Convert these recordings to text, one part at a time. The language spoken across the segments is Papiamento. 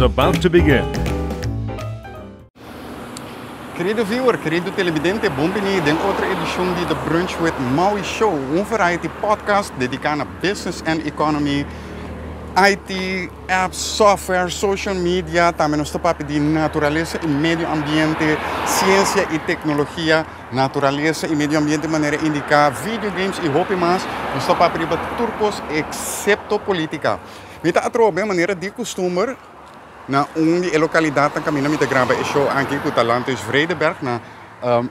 about to begin. Kerido viewer, kerido televidente, bon bini den otro edicion di The Brunch with Maui Show, un variety podcast dedica na business and economy, IT, apps, software, social media, tambe nos ta papia di naturalesa y medio ambiente, ciencia y tecnologia, naturalesa y medio ambiente manera indica, video games y hopi mas. Nos ta papia riba tur cos excepto politica. Mi ta atrobe manera di custumber na un di e localidadnan caminda mi ta graba e show aki cu ta Landhuis Vredenberg na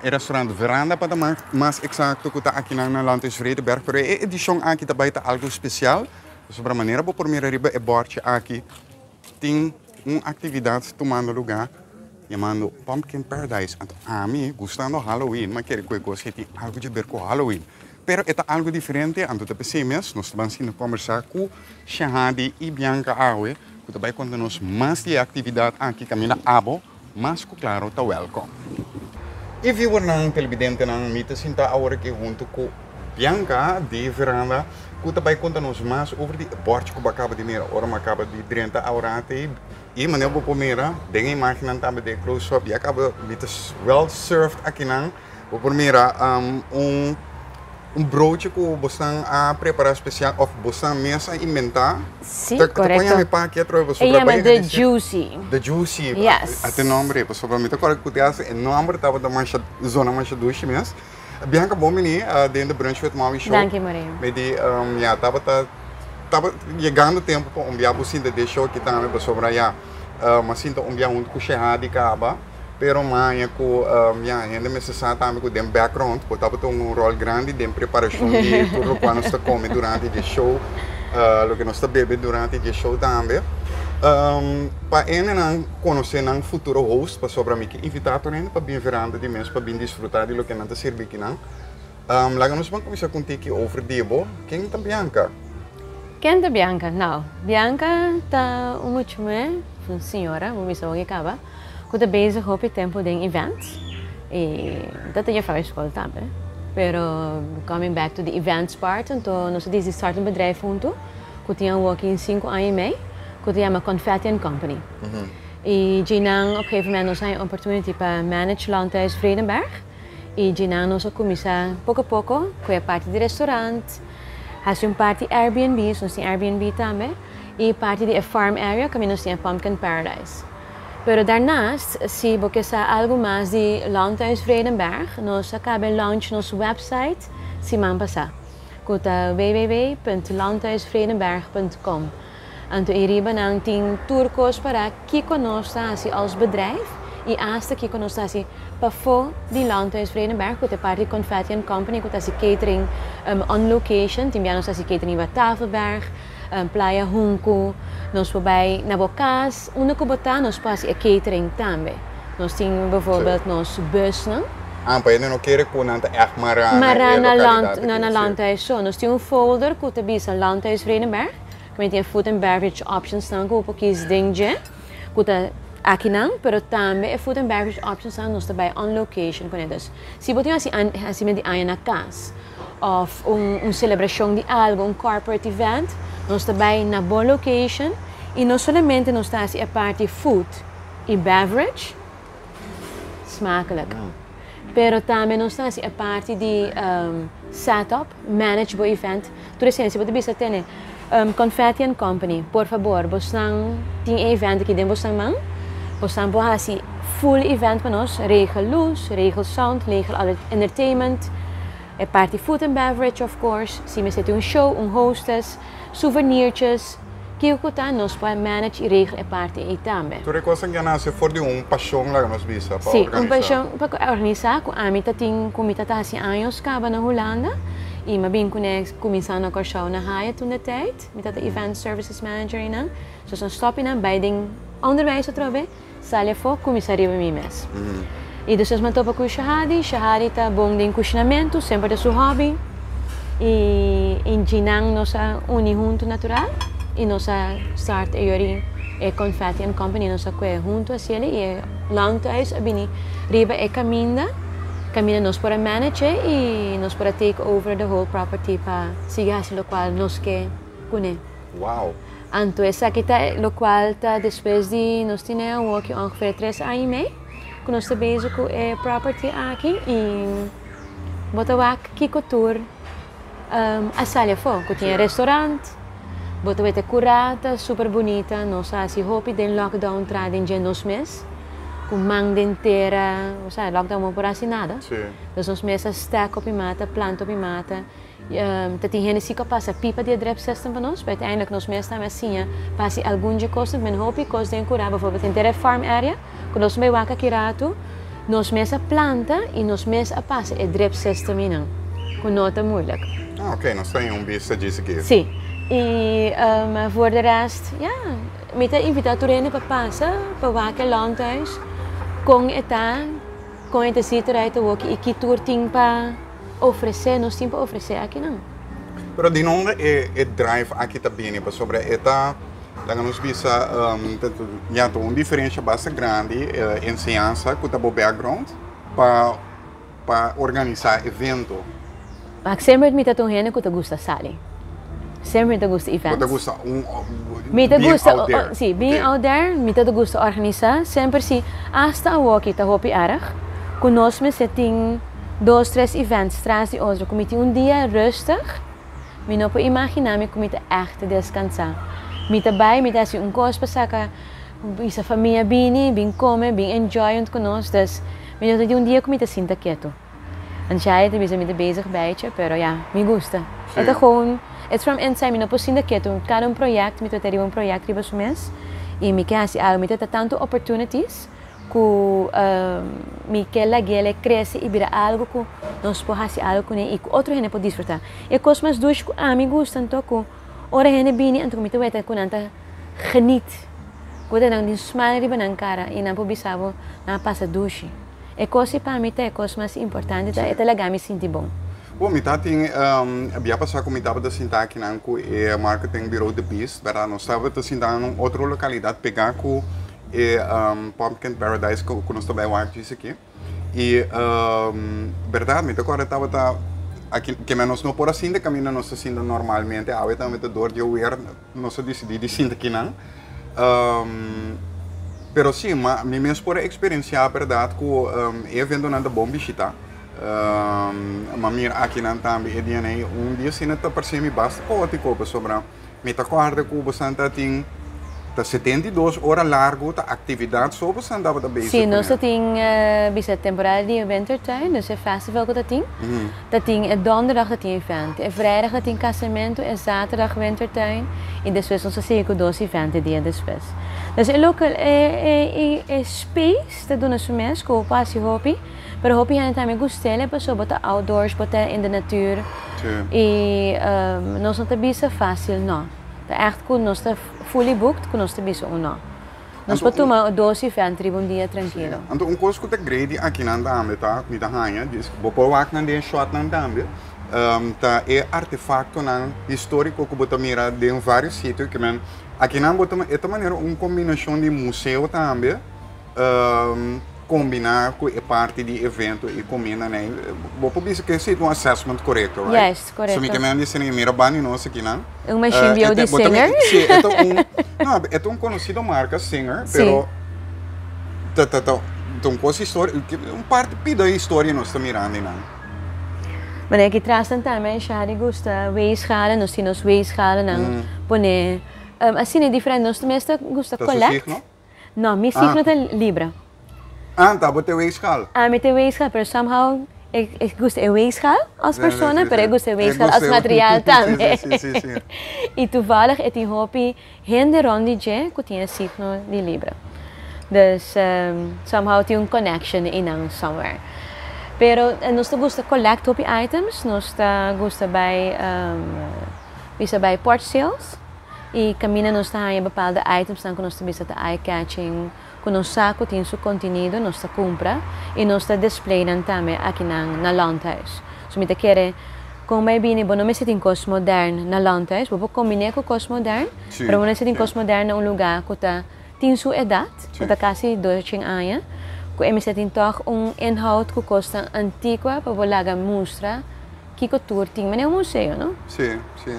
e restaurant Veranda pa ta mas exacto cu ta akinan na Landhuis Vredenberg. Pero e edicion aki ta bay ta algo special pasobra manera bo por mira riba e bordje aki tin un actividad tumando lugar yamando Pumpkin Paradise. Anto ami gustando Halloween m'a kere cu e cos ke tin algo dje ber cu Halloween. Pero e ta algo diferente anto ta pesey mes nos ta ban sinta combersa cu Shahadi y Bianca awe cu ta bay conta nos mas di e actividad aki caminda abo mas cu claro ta welcome. E viewernan, televidentenan, mi ta sinta awor aki hunto cu Bianca di Veranda cu ta bay conta nos mas over di e bordje cu bo a caba di mira ora mi a caba di drenta awor y manera bo por mira den e imagennan tambe den e close up ya caba mi ta well served akinan. Bo por mira un un broodje ku bosnan a prepará spesial òf bosnan mes a inventá. Sí, korekto. Ta kon yama e paki atrobe pasobra E yama The Juicy. The Juicy. Yes. Ate nomber ei pasobra mi ta kòrda ku te hasta e nomber tabata masha zona masha dushi mes. Bianca bon bini den The Brunch with Maui show. Danki Maria. Mi di ya tabata tabata yegando tempu pa un bia bo sinta den show aki tambe pasobra ya mi a sinta un bia huntu ku Shehadi kaba. Pero maña ku ya hende mester sa tambe ku den background bo tabata un ròl grandi den preparashon di tur lokual nos ta kome durante di e show, loke nos ta bebe durante di e show tambe. Pa hendenan konosé nan futuro host pasobra mi ke invitá tur hende pa bin veranda di mes pa bin disfrutá di loke nan ta sirbi kinan. Laga nos ban kuminsá ku un tiki over di bo. Ken ta Bianca? Ken ta Bianca? Nou, Bianca ta un much'muhé, un señora, bo bisa bo ke kaba. Ku ta bezig hopi tempu den events i ta ta yefrou e skol tambe pero coming back to the events part anto nos a disi start un bedrijf huntu ku tin awor aki sinku aña i mei ku ta yama Confetti and Company i djinan op gegeven moment nos a haña opportunity pa manage Landhuis Vredenberg i djinan nos a kuminsá poko poko ku e parti di restaurant hasi un parti Airbnb nos tin Airbnb tambe i parti di e farm area kaminda nos tin e Pumpkin Paradise. Pero daarnaast, si bo ke sa algu mas di Landhuis Vredenberg, nos a kaba e launch nos website siman pasá, ku ta www.landhuisvredenberg.com. Anto ei riba nan tin tur kos pará kiko nos ta hasi als bedrijf i asta kiko nos ta hasi pafó di Landhuis Vredenberg, ku ta e parti di Confetti and Company ku ta hasi catering on location, tin bia nos ta hasi catering riba Tafelberg, Playa Hunku, nos por bai na bo kas, unda ku bo ta nos por hasi e catering tambe. Nos tin bijvoorbeeld nos busnan. Ah, pa hende no kere ku nan ta ègt mará na e Mará na lokalidat aki, na sí. Landhuis so. Nos tin un folder ku ta bisa Landhuis Vredenberg, ku tin e food and beverage options nan ku bo por kis den dje, ku ta akinan, pero tambe e food and beverage options nan nos ta bai on location kuné. Dus si bo tin hasi hasimentu di aña na kas, of un celebracion di algo, un corporate event, nos ta bay na bo location y no solamente nos ta haci e parti food y beverage, smakelijk, pero tambe nos ta haci e parti di set up, manage bo event, tur esei. Si bo ta bisa tene Confetti and Company, por fabor, bosnan tin e event aki den bosnan man, bosnan por haci full event pa nos, regel luz, regel sound, regel alle entertainment, e parti food and beverage of course, si mester tin un show, un hostess, souvenirtjes, kiko ku ta, nos por manage i regel e parti ei tambe. Tur e kosnan ke a nase for di un pashon laga nos bisa pa Sí, organisá. un pashon pa organisá ku ami ta tin ku mi ta ta hasi años kaba na Hulanda i mi a bin kuné kuminsá na Kòrsou na Hyatt toen de tijd. Mi ta ta event services manager einan. So esnan stòp einan bai den onderwijs atrobe. Sali afó, kuminsá riba mi mes. I despues mi a topa ku Shahadi. Shahadi ta bon den kushinamentu, semper ta su hòbi. I i djinan nos a uni huntu natural i nos a start e yori e Confetti and Company. Nos a kue huntu hasiel i e Landhuis a bini riba e kaminda, kaminda nos por a manage i nos por a take over the whole property pa sigui hasi lokual nos ke kuné. Wow! Anto esaki ta lokual ta despues di nos tin awor aki ongeveer 3 aña i mei ku nos ta bezig ku e property aki i bo ta wak kiko tur a sali afó, ku tin restaurant, bo ta weta kurá ta super bunita. Nos a hasi hopi den lockdown tra den dje nos mes, ku man den tera, osea lockdown no por hasi nada. Dus nos mes a stek hopi mata, planta hopi mata. Ta tin hende si ku a pasa pipa di e drip system pa nos, pero uiteindelijk nos mes tambe a siña pa hasi algun dje kosnan, men hopi kos den kurá, bijvoorbeeld henter e farm area, ku nos bai wak aki ratu, nos mes a planta i nos mes a pasa e drip system einan, ku no ta moeilijk. Ah, ok, nos tin un bista dje aki. Si. I voor de rest, ja, mi ta invitá tur hende pa pasa, pa wak e landhuis, kon e ta, kon e ta ziet eruit awor i ki tur tin pa ofresé, nos tin pa ofresé akinan. Pero di unda e drive aki ta bini pasobra e ta, laga nos bisa, ya ta un diferensia basta grandi, enseñansa ku ta bo background pa organisá evento. Maar semper mi ta un hende ku ta gusta sali. Semper mi ta gusta events. Bo ta gusta un Mi ta being gusta out there. Si, being out there, mi ta gusta organisá. Semper si, hasta awor aki ta hopi erg, ku nos mester tin dos, tres events tras di otro, ku mi tin un dia rustig, mi no por imaginá mi ku mi ta echt deskansá. Mi ta bai, mi ta hasi un kos pa saka bisa famia bini, bin kome, bin enjoy huntu ku nos, dus mi no ta tin un dia ku mi ta sinta ketu. En ya ta bisa mi ta bezig bijtje, pero ja, mi gusta. E ta gewoon, it's from inside, mi no por sinta ketu. Kada un proyekto, mi ta riba un proyekto riba su mes, i mi ke hasi algu, mi ta tantu opportunities ku mi ke lag'é krese i bira algu ku nos por hasi algu kuné i ku otro hende por disfrutá. E kos mas dushi ku ami gusta anto ku ora hende bini anto ku mi ta weta ku nan ta geniet. Ku ta nan tin smile riba nan kara i nan por bisa bo nan a pasa dushi. E kos pa mi ta e kos mas importante, ta e ta laga mi sinti bon. Bon, mi ta tin bia pasá ku mi tabata sinta akinan ku e marketing bureau The Beast, bèrdat? Nos tabata sinta na un otro lokalidat pegá ku e Pumpkin Paradise ku nos ta bai wak djis aki. I bèrdat mi ta kòrda tabata aki ke men nos no por a sinta kaminda nos ta sinta normalmente, awe tambe ta dor di weer nos a disidí di sinta akinan. Pero si, ma mi mes por a eksperensiá bèrdat ku e eventonan ta bon bishitá. Ma mira akinan tambe e DNA un dia asina ta parse mi basta kaótiko pasobra mi ta kòrda ku bosan ta tin ta 72 ora largu ta aktividat so bosan tabata bezig Si, nos kuné. tin bisa temporada di Wintertuin, dus e festival ku ta tin. Ta tin e donderdag ta tin event, e vrijdag ta tin kasamentu, e zaterdag Wintertuin i despues nos ta sigui ku dos event e dia despues. Dus e local e space ta duna su mes ku bo por hasi hopi, pero hopi hende tambe gust'el pasobra bo ta outdoors, bo ta in de natuur. I nos no ta bisa fásil no. Ta ègt ku nos ta fully booked ku nos ta bisa un no. Nos por tuma dos event riba un dia trankilo. Anto un kos ku ta great di akinan tambe ta mi ta haña dis bo por wak nan den shotnan tambe ta e artefaktonan históriko ku bo ta mira den vários sitio ke men akinan bo ta e ta manera un kombinashon di museo tambe kombiná ku e parti di evento i kumindanan ei. Bo por bisa ku esei ta un assessment korekto, right? Juist, korekto. So mi ke men di esei mira banda di nos akinan. Un machine bieu di Singer. Si, e ta un, no, e ta un konosido marka, Singer, pero ta ta ta un kos historia, un parti pida historia nos ta mirando einan. Manera ki trasnan tambe Shari gusta weeschalen, nos tin nos weeschalenan pone asina diferente, nos mes ta gusta Ta su collect. signo? No, mi signo ta Libra. Ah, ta bo ta weegschaal. Ami ta weegschaal, pero somehow ik gusta e weegschaal als persona, pero ik gusta e weegschaal als materiaal tambe. I toevallig e tin hopi hende rond di dje ku tin e signo di Libra. Dus somehow tin un connection einan somewhere. Pero nos ta gusta collect hopi items, nos ta gusta bai bisa bai port sales i kaminda nos ta haña bepaalde itemsnan ku nos ta bisa ta eye catching, ku nos sa ku tin su kontenido, nos ta kumpra i nos ta display nan tambe akinan na Landhuis. So mi ta kere kon bai bini bo no mester tin kos modern na Landhuis, bo por kombiné ku kos modern, pero bo mester tin kos modern na un lugá ku ta tin su edat, ku ta kasi 200 aña, ku e mester tin tòg un inhoud ku kosnan antigua pa bo laga mustra kiko tur tin, manera un museo, no? Si, si.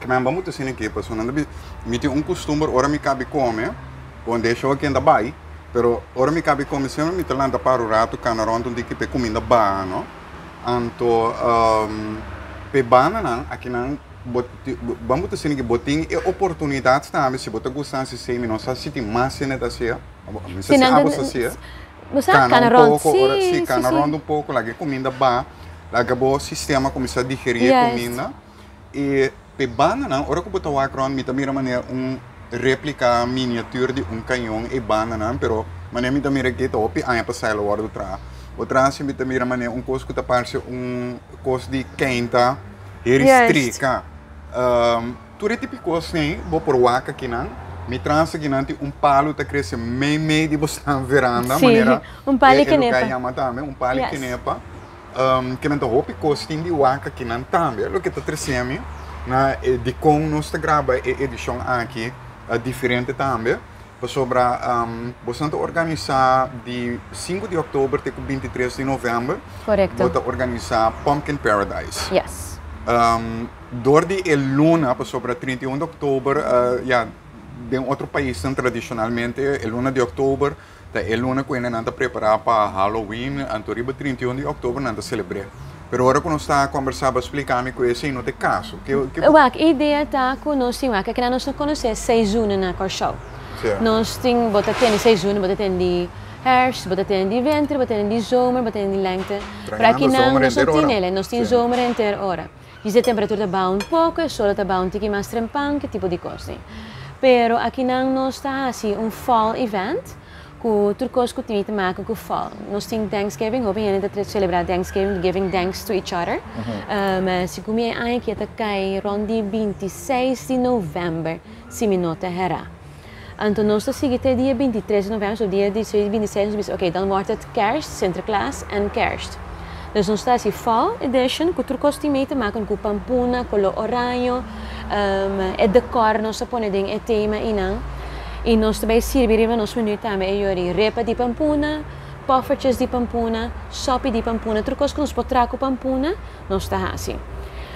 Ke men bo ta asina aki, pasobra nan ta bisa, mi tin un kustumber ora mi kabi kome, bon den show aki ta bai, pero ora mi kabi kome semper mi ta lanta para un ratu kana rònt un tiki pa e kuminda baha, no? Anto pa e bandanan akinan bo bo ta asina ki bo tin e oportunidat tambe si bo ta gusta hasi esei, mi no sa si tin mas hende ta hasié, mi sa si abo sa hasié. Kana un poko, ora si, kana rònt un poko, laga e kuminda baha, laga bo sistema kuminsá digerí e kuminda. E p'e bandanan, ora ku bo ta wak rònt, mi ta mira manera un réplika miniatur di un kañon e bandanan, pero manera mi ta mira aki ta hopi aña pasá el a wòrdu traha. Otro hasi mi ta mira manera un kos ku ta parse un kos di keinta heri strika. Tur e tipo di kos ei bo por wak akinan. Mi trans akinan tin un palu ta krese mei mei di bo staan veranda, manera e loke a yama tambe, un pali kenepa. Ke men ta hopi kos tin di wak akinan tambe, loke ta trese mi na e dikon nos ta graba e edishon aki diferente tambe, pasobra boso nan ta organisá di sinku di òktober te ku 23 di novèmber, bo ta organisá Pumpkin Paradise. Dor di e luna, pasobra 31 di òktober, ya, den otro paisnan tradishonalmente e luna di òktober Ta e luna ku hendenan ta prepará pa Halloween, anto riba 31 di òktober nan ta selebr'é. Pero ora ku nos ta kombersá bo a splika mi ku esei no ta e kaso. Ke ke. Wak, e idea ta ku nos tin wak, keda nos no konosé seizoenen na Kòrsou. Nos tin, bo ta tende seizoenen, bo ta tende di herfst, bo ta tende di winter, bo ta tende di zomer, bo ta tende di lente. Pero akinan nos no tin ele, nos tin zomer henter ora. Djis e temperatura ta baha un poko, e solo ta baha un tiki mas trempan, ke tipo di kos ei. Pero akinan nos ta hasi un fall event ku tur kos ku tin te maken ku fall. Nos tin Thanksgiving, hopi hende ta selebrá Thanksgiving, giving thanks to each other. Segun mi e aña aki a ta kai rònt di 26 di novèmber, si mi no ta herá. Anto nos ta sigui te dia 23 di novèmber, so dia di 26 nos bisa, oké, dan wòrdt het kerst, Sinterklaas en kerst. Dus nos ta hasi fall edition ku tur kos tin mee te maken ku pampuna, koló oraño, e dekòr nos ta pone den e tema einan. I nos ta bai sirbi riba nos menú tambe e yori repa di pampuna, poffertjes di pampuna, sòpi di pampuna, tur kos ku nos por traha ku pampuna nos ta hasi.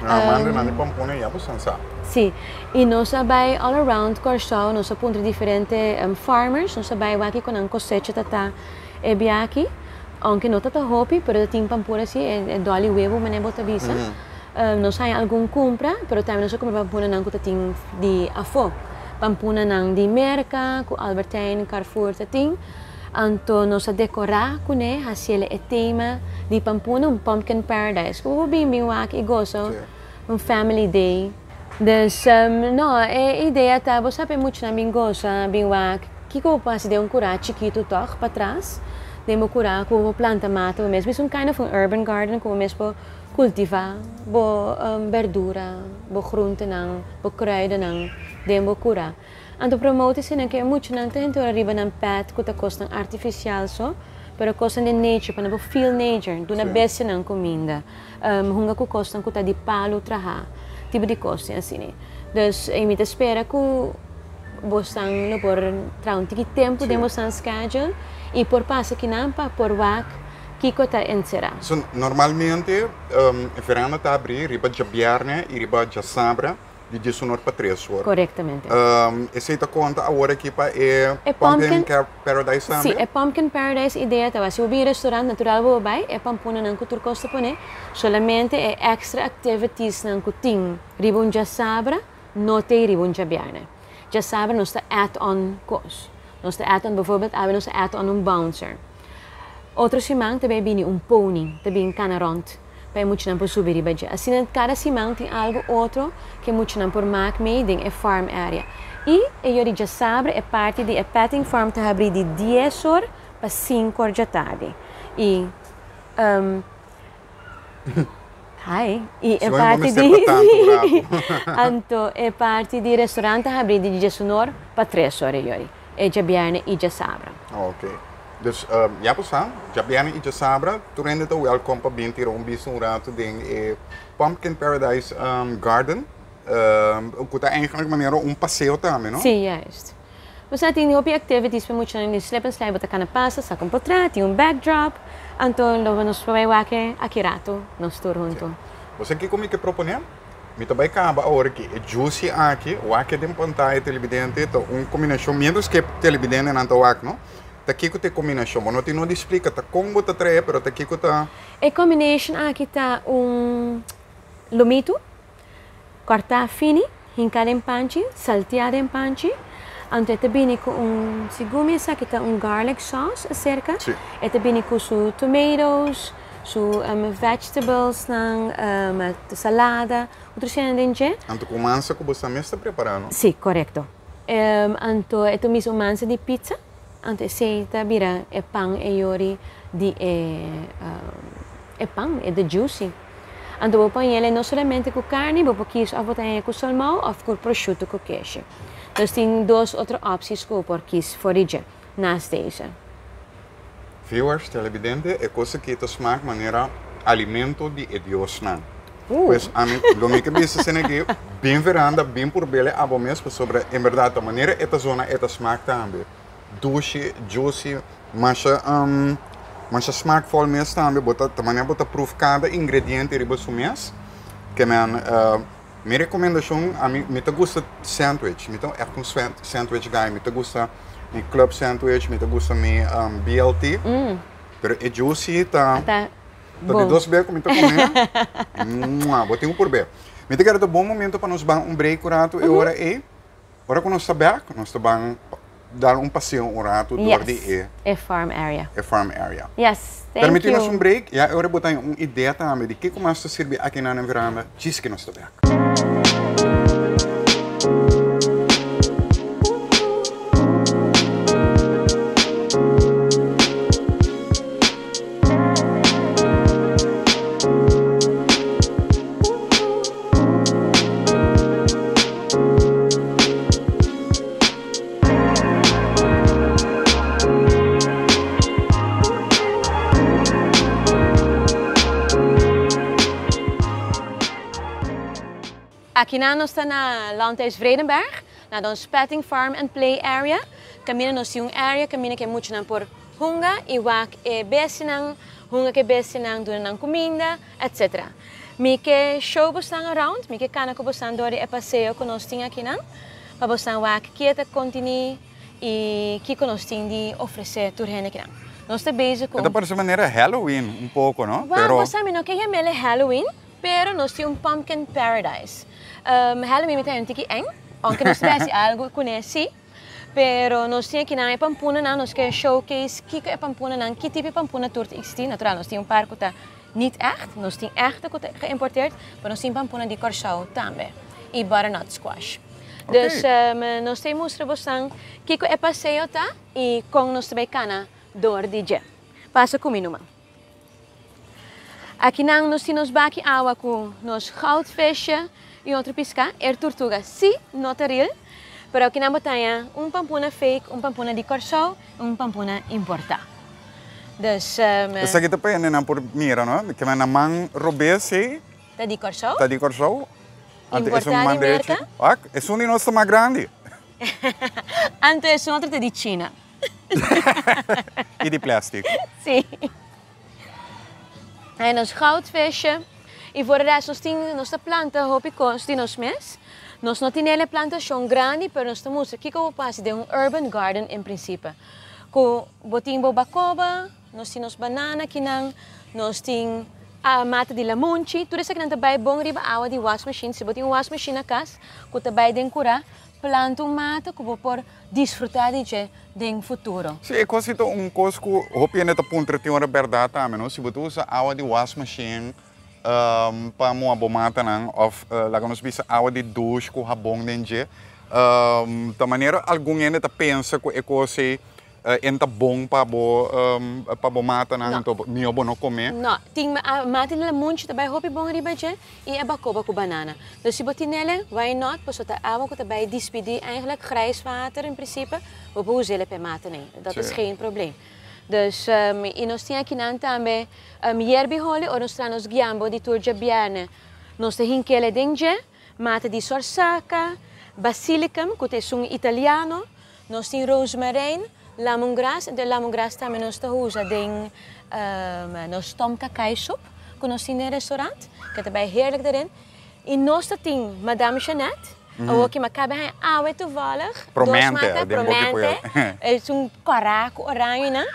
Ah, manda nan di pampuna ya bo san sa. Sí, i nos a bai all around Kòrsou, nos a puntra diferente farmers, nos a bai wak kiko nan kosecha ta ta e biaha aki, ounke no ta ta hopi, pero ta tin pampuna si, e dòli webu manera bo ta bisa. Nos haña algun kumpra, pero tambe nos a kumpra pampunanan ku ta tin di afó, pampunanan di Merka, ku Albert Heijn, Carrefour ta tin. Anto nos a dekorá kuné, hasiel e tema di pampuna un pumpkin paradise. Ku bo por bin bin wak i gosa un family day. Dus, no, e idea ta bo sa pa e muchanan bin gosa, bin wak kiko bo por hasi den un kurá chikitu tòg patras den bo kurá ku bo por planta mata bo mes. Bisa un kind of un urban garden ku bo mes por kultivá bo berdura, bo gruntenan, bo kruidennan den bo kurá. Anto promote eseinan ke e muchanan ta henter riba nan pet ku ta kosnan artifisial so, pero kosnan den nature pa nan por feel nature, duna bestianan kuminda, hunga ku kosnan ku ta di palu traha, tipo di kosnan asina. Dus mi ta spera ku bosnan lo por traha un tiki tempu den bosnan schedule i por pasa kinan pa por wak kiko ta enserá. So normalmente e veranda ta abri riba djabièrnè i riba djasabra. Di diesunor pa tres or. Korektamente. Esei ta konta awor aki pa e Pumpkin Paradise tambe? Si, e Pumpkin Paradise idea ta si bo bin restaurant natural bo bai, e pampunanan ku tur kos ta pone, solamente e extra activitiesnan ku tin riba un djasabra no t'ei riba un djabièrnè. Djasabra nos ta add on kos. Nos ta add on, bijvoorbeeld awe nos a add on un bouncer. Otro siman ta bai bini un pony, ta bin kana rònt. Pa e muchanan por subi riba dje. Asina kada siman tin algu otro ku e muchanan por mak mee den e farm area. I e yori djasabra e parti di e petting farm ta habrí di dies or pa sinku or djatardi. I hi i e parti di anto e parti di restaurant ta habrí di diesunor pa tres or e yori. E djabièrnè i djasabra. Ok. Dus ya bo sa, djabièrnè i djasabra tur hende ta wèlkòm pa bin tira un bista un ratu den e Pumpkin Paradise Garden, ku ta eigenlijk manera un paseo tambe, no? Sí, juist. Bo sa tin hopi activities pa muchanan di slip and slide, bo ta kana pasa, saka un potret, tin un backdrop, anto lo nos por bai wak aki ratu nos tur huntu. Bo sa kiko mi ke proponé? Mi ta bai kaba awor aki e juicy aki, wak e den pantaya televidente, ta un kombinashon, mientras ku e televidentenan ta wak no, ta kiko ta e kombinashon? Bo no tin no di splika ta kon bo ta trae, pero ta kiko ta. E combination aki ta un lomitu kòrtá fini, hinká den panchi, saltiá den panchi, anto e ta bini ku un, segun mi esaki ta un garlic sauce aserka, e ta bini ku su tomatoes, Su vegetables nan, salada, otro shena den dje. Anto ku mansa ku bo sa mes ta prepara no? Si, korekto. Anto e ta misa un mansa di pizza, anto esei ta bira e pan e yori di e e pan, e the juicy. Anto bo por hañ'el no solamente ku karni, bo por kis òf bo ta hañ'el ku salmou òf ku prosciutto ku keshi. Dus tin dos otro opties ku bo por kis for di dje, naast deze. Viewers, televidente, e kos aki ta smak manera alimento di e diosnan. Pues ami lo mi ke bisa asina aki, bin veranda, bin purbele abo mes pasobra en berdad ta manera e ta zona e ta smak tambe. Dushi, juicy, masha masha smakvol mes tambe. Bo ta ta manera bo ta pruf kada ingrediente riba su mes. Ke men mi rekomendashon, ami mi ta gusta sandwich, mi ta ègt un sandwich guy, mi ta gusta mi club sandwich, mi ta gusta mi BLT, pero e juicy ta ta di dos bes ku mi ta kome, mua, bo tin ku purb'é. Mi ta kere ta bon momento pa nos ban un break un ratu e ora ei. Ora ku nos ta bèk, nos ta ban dal un paseo un ratu dor di e. E farm area. E farm area. Yes, thank you. Permití nos un break, ya e ora bo ta haña un idea tambe di kiko mas ta sirbi akinan na veranda djis ku nos ta bèk. Akinan nos ta na Landhuis Vredenberg, na nos Petting Farm and Play Area. Kaminda nos tin un area kaminda ku e muchanan por hunga i wak e bestianan, hunga ku e bestianan, duna nan kuminda, etc. Mi ke show bosnan around, mi ke kana ku bosnan dor di e paseo ku nos tin akinan, pa bosnan wak kie ta kontini i kiko nos tin di ofresé tur hende akinan. Nos ta bezig ku E ta parse manera Halloween un poko, no? Wak, Pero. bo sa mi no ke yam'el e Halloween, pero nos tin un pumpkin paradise. Halloween mi ta haña un tiki eng, aunke nos ta hasi algu kuné sí. Pero nos tin akinan e pampunanan, nos ke showcase kiko e pampunanan, ki tipo e pampuna tur ta existi. Natural nos tin un par ku ta nit ègt, nos tin èchte ku ta geïmporteerd, pero nos tin pampuna di Kòrsou tambe i butternut squash. Dus nos ta mustra bosan kiko e paseo ta i kon nos ta bai kana dor di dje. Pasa ku mi numa. Akinan nos tin nos baki awa ku nos goudvisje i otro piská. E turtuga sí no ta real, pero akinan bo ta haña un pampuna fake, un pampuna di Kòrsou i un pampuna importá. Dus. Esaki ta pa hendenan por mira, no? Ke nan man robes sí. Ta di Kòrsou. Ta di Kòrsou. Anto esun Importá man di derecho. Merka. Wak, esun di nos ta mas grandi. Anto esun otro ta di China. I di plastic. Sí. En nos goudvisje. I voor de rest nos tin, nos ta planta hopi kos di nos mes. Nos no tin hele plantashon grandi, pero nos ta mustra kiko bo por hasi den un urban garden en principe. Ku bo tin bo bakoba, nos tin nos banana kinan, nos tin mata di lamunchi, tur esakinan ta bai bon riba awa di wasmachine. Si bo tin un wasmachine na kas ku ta bai den kura, planta un mata ku bo por disfruta di dje den futuro. Sí, e kos si ta un kos ku hopi hende ta puntra tin ora bèrdat tambe, no? Si bo ta usa awa di wasmachine pa muha bo matanan òf laga nos bisa awa di dush ku habon den dje, ta manera algun hende ta pensa ku e kos ei En ta bon pa bo pa bo matanan No. anto mihó bo no kom'é. No, tin mata di lamunchi ta bai hopi bon riba dje i e bakoba ku banana. Dus si bo tinele, why not, pasobra ta awa ku ta bai dispidí eigenlijk grijs water in principe, bo por us'é pa e matanan, dat is Sí. geen probleem. Dus i nos tin akinan tambe yerbi holi ora nos traha nos giambo di tur djabièrnè, nos ta hink'é den dje, mata di sorsaka, basilicum ku ta esun italiano, Nos tin rozemarijn, lamongras, de lamongras tambe nos ta usa den nos tom kakai soep ku nos tin den restaurant, ke ta bai heerlijk erin. I nos ta tin Madame Jeanette, awor ki mi a kaba haña awe toevallig, dos Promente, mata, den boki promente, pueblo. es un kòrá ku orañonan.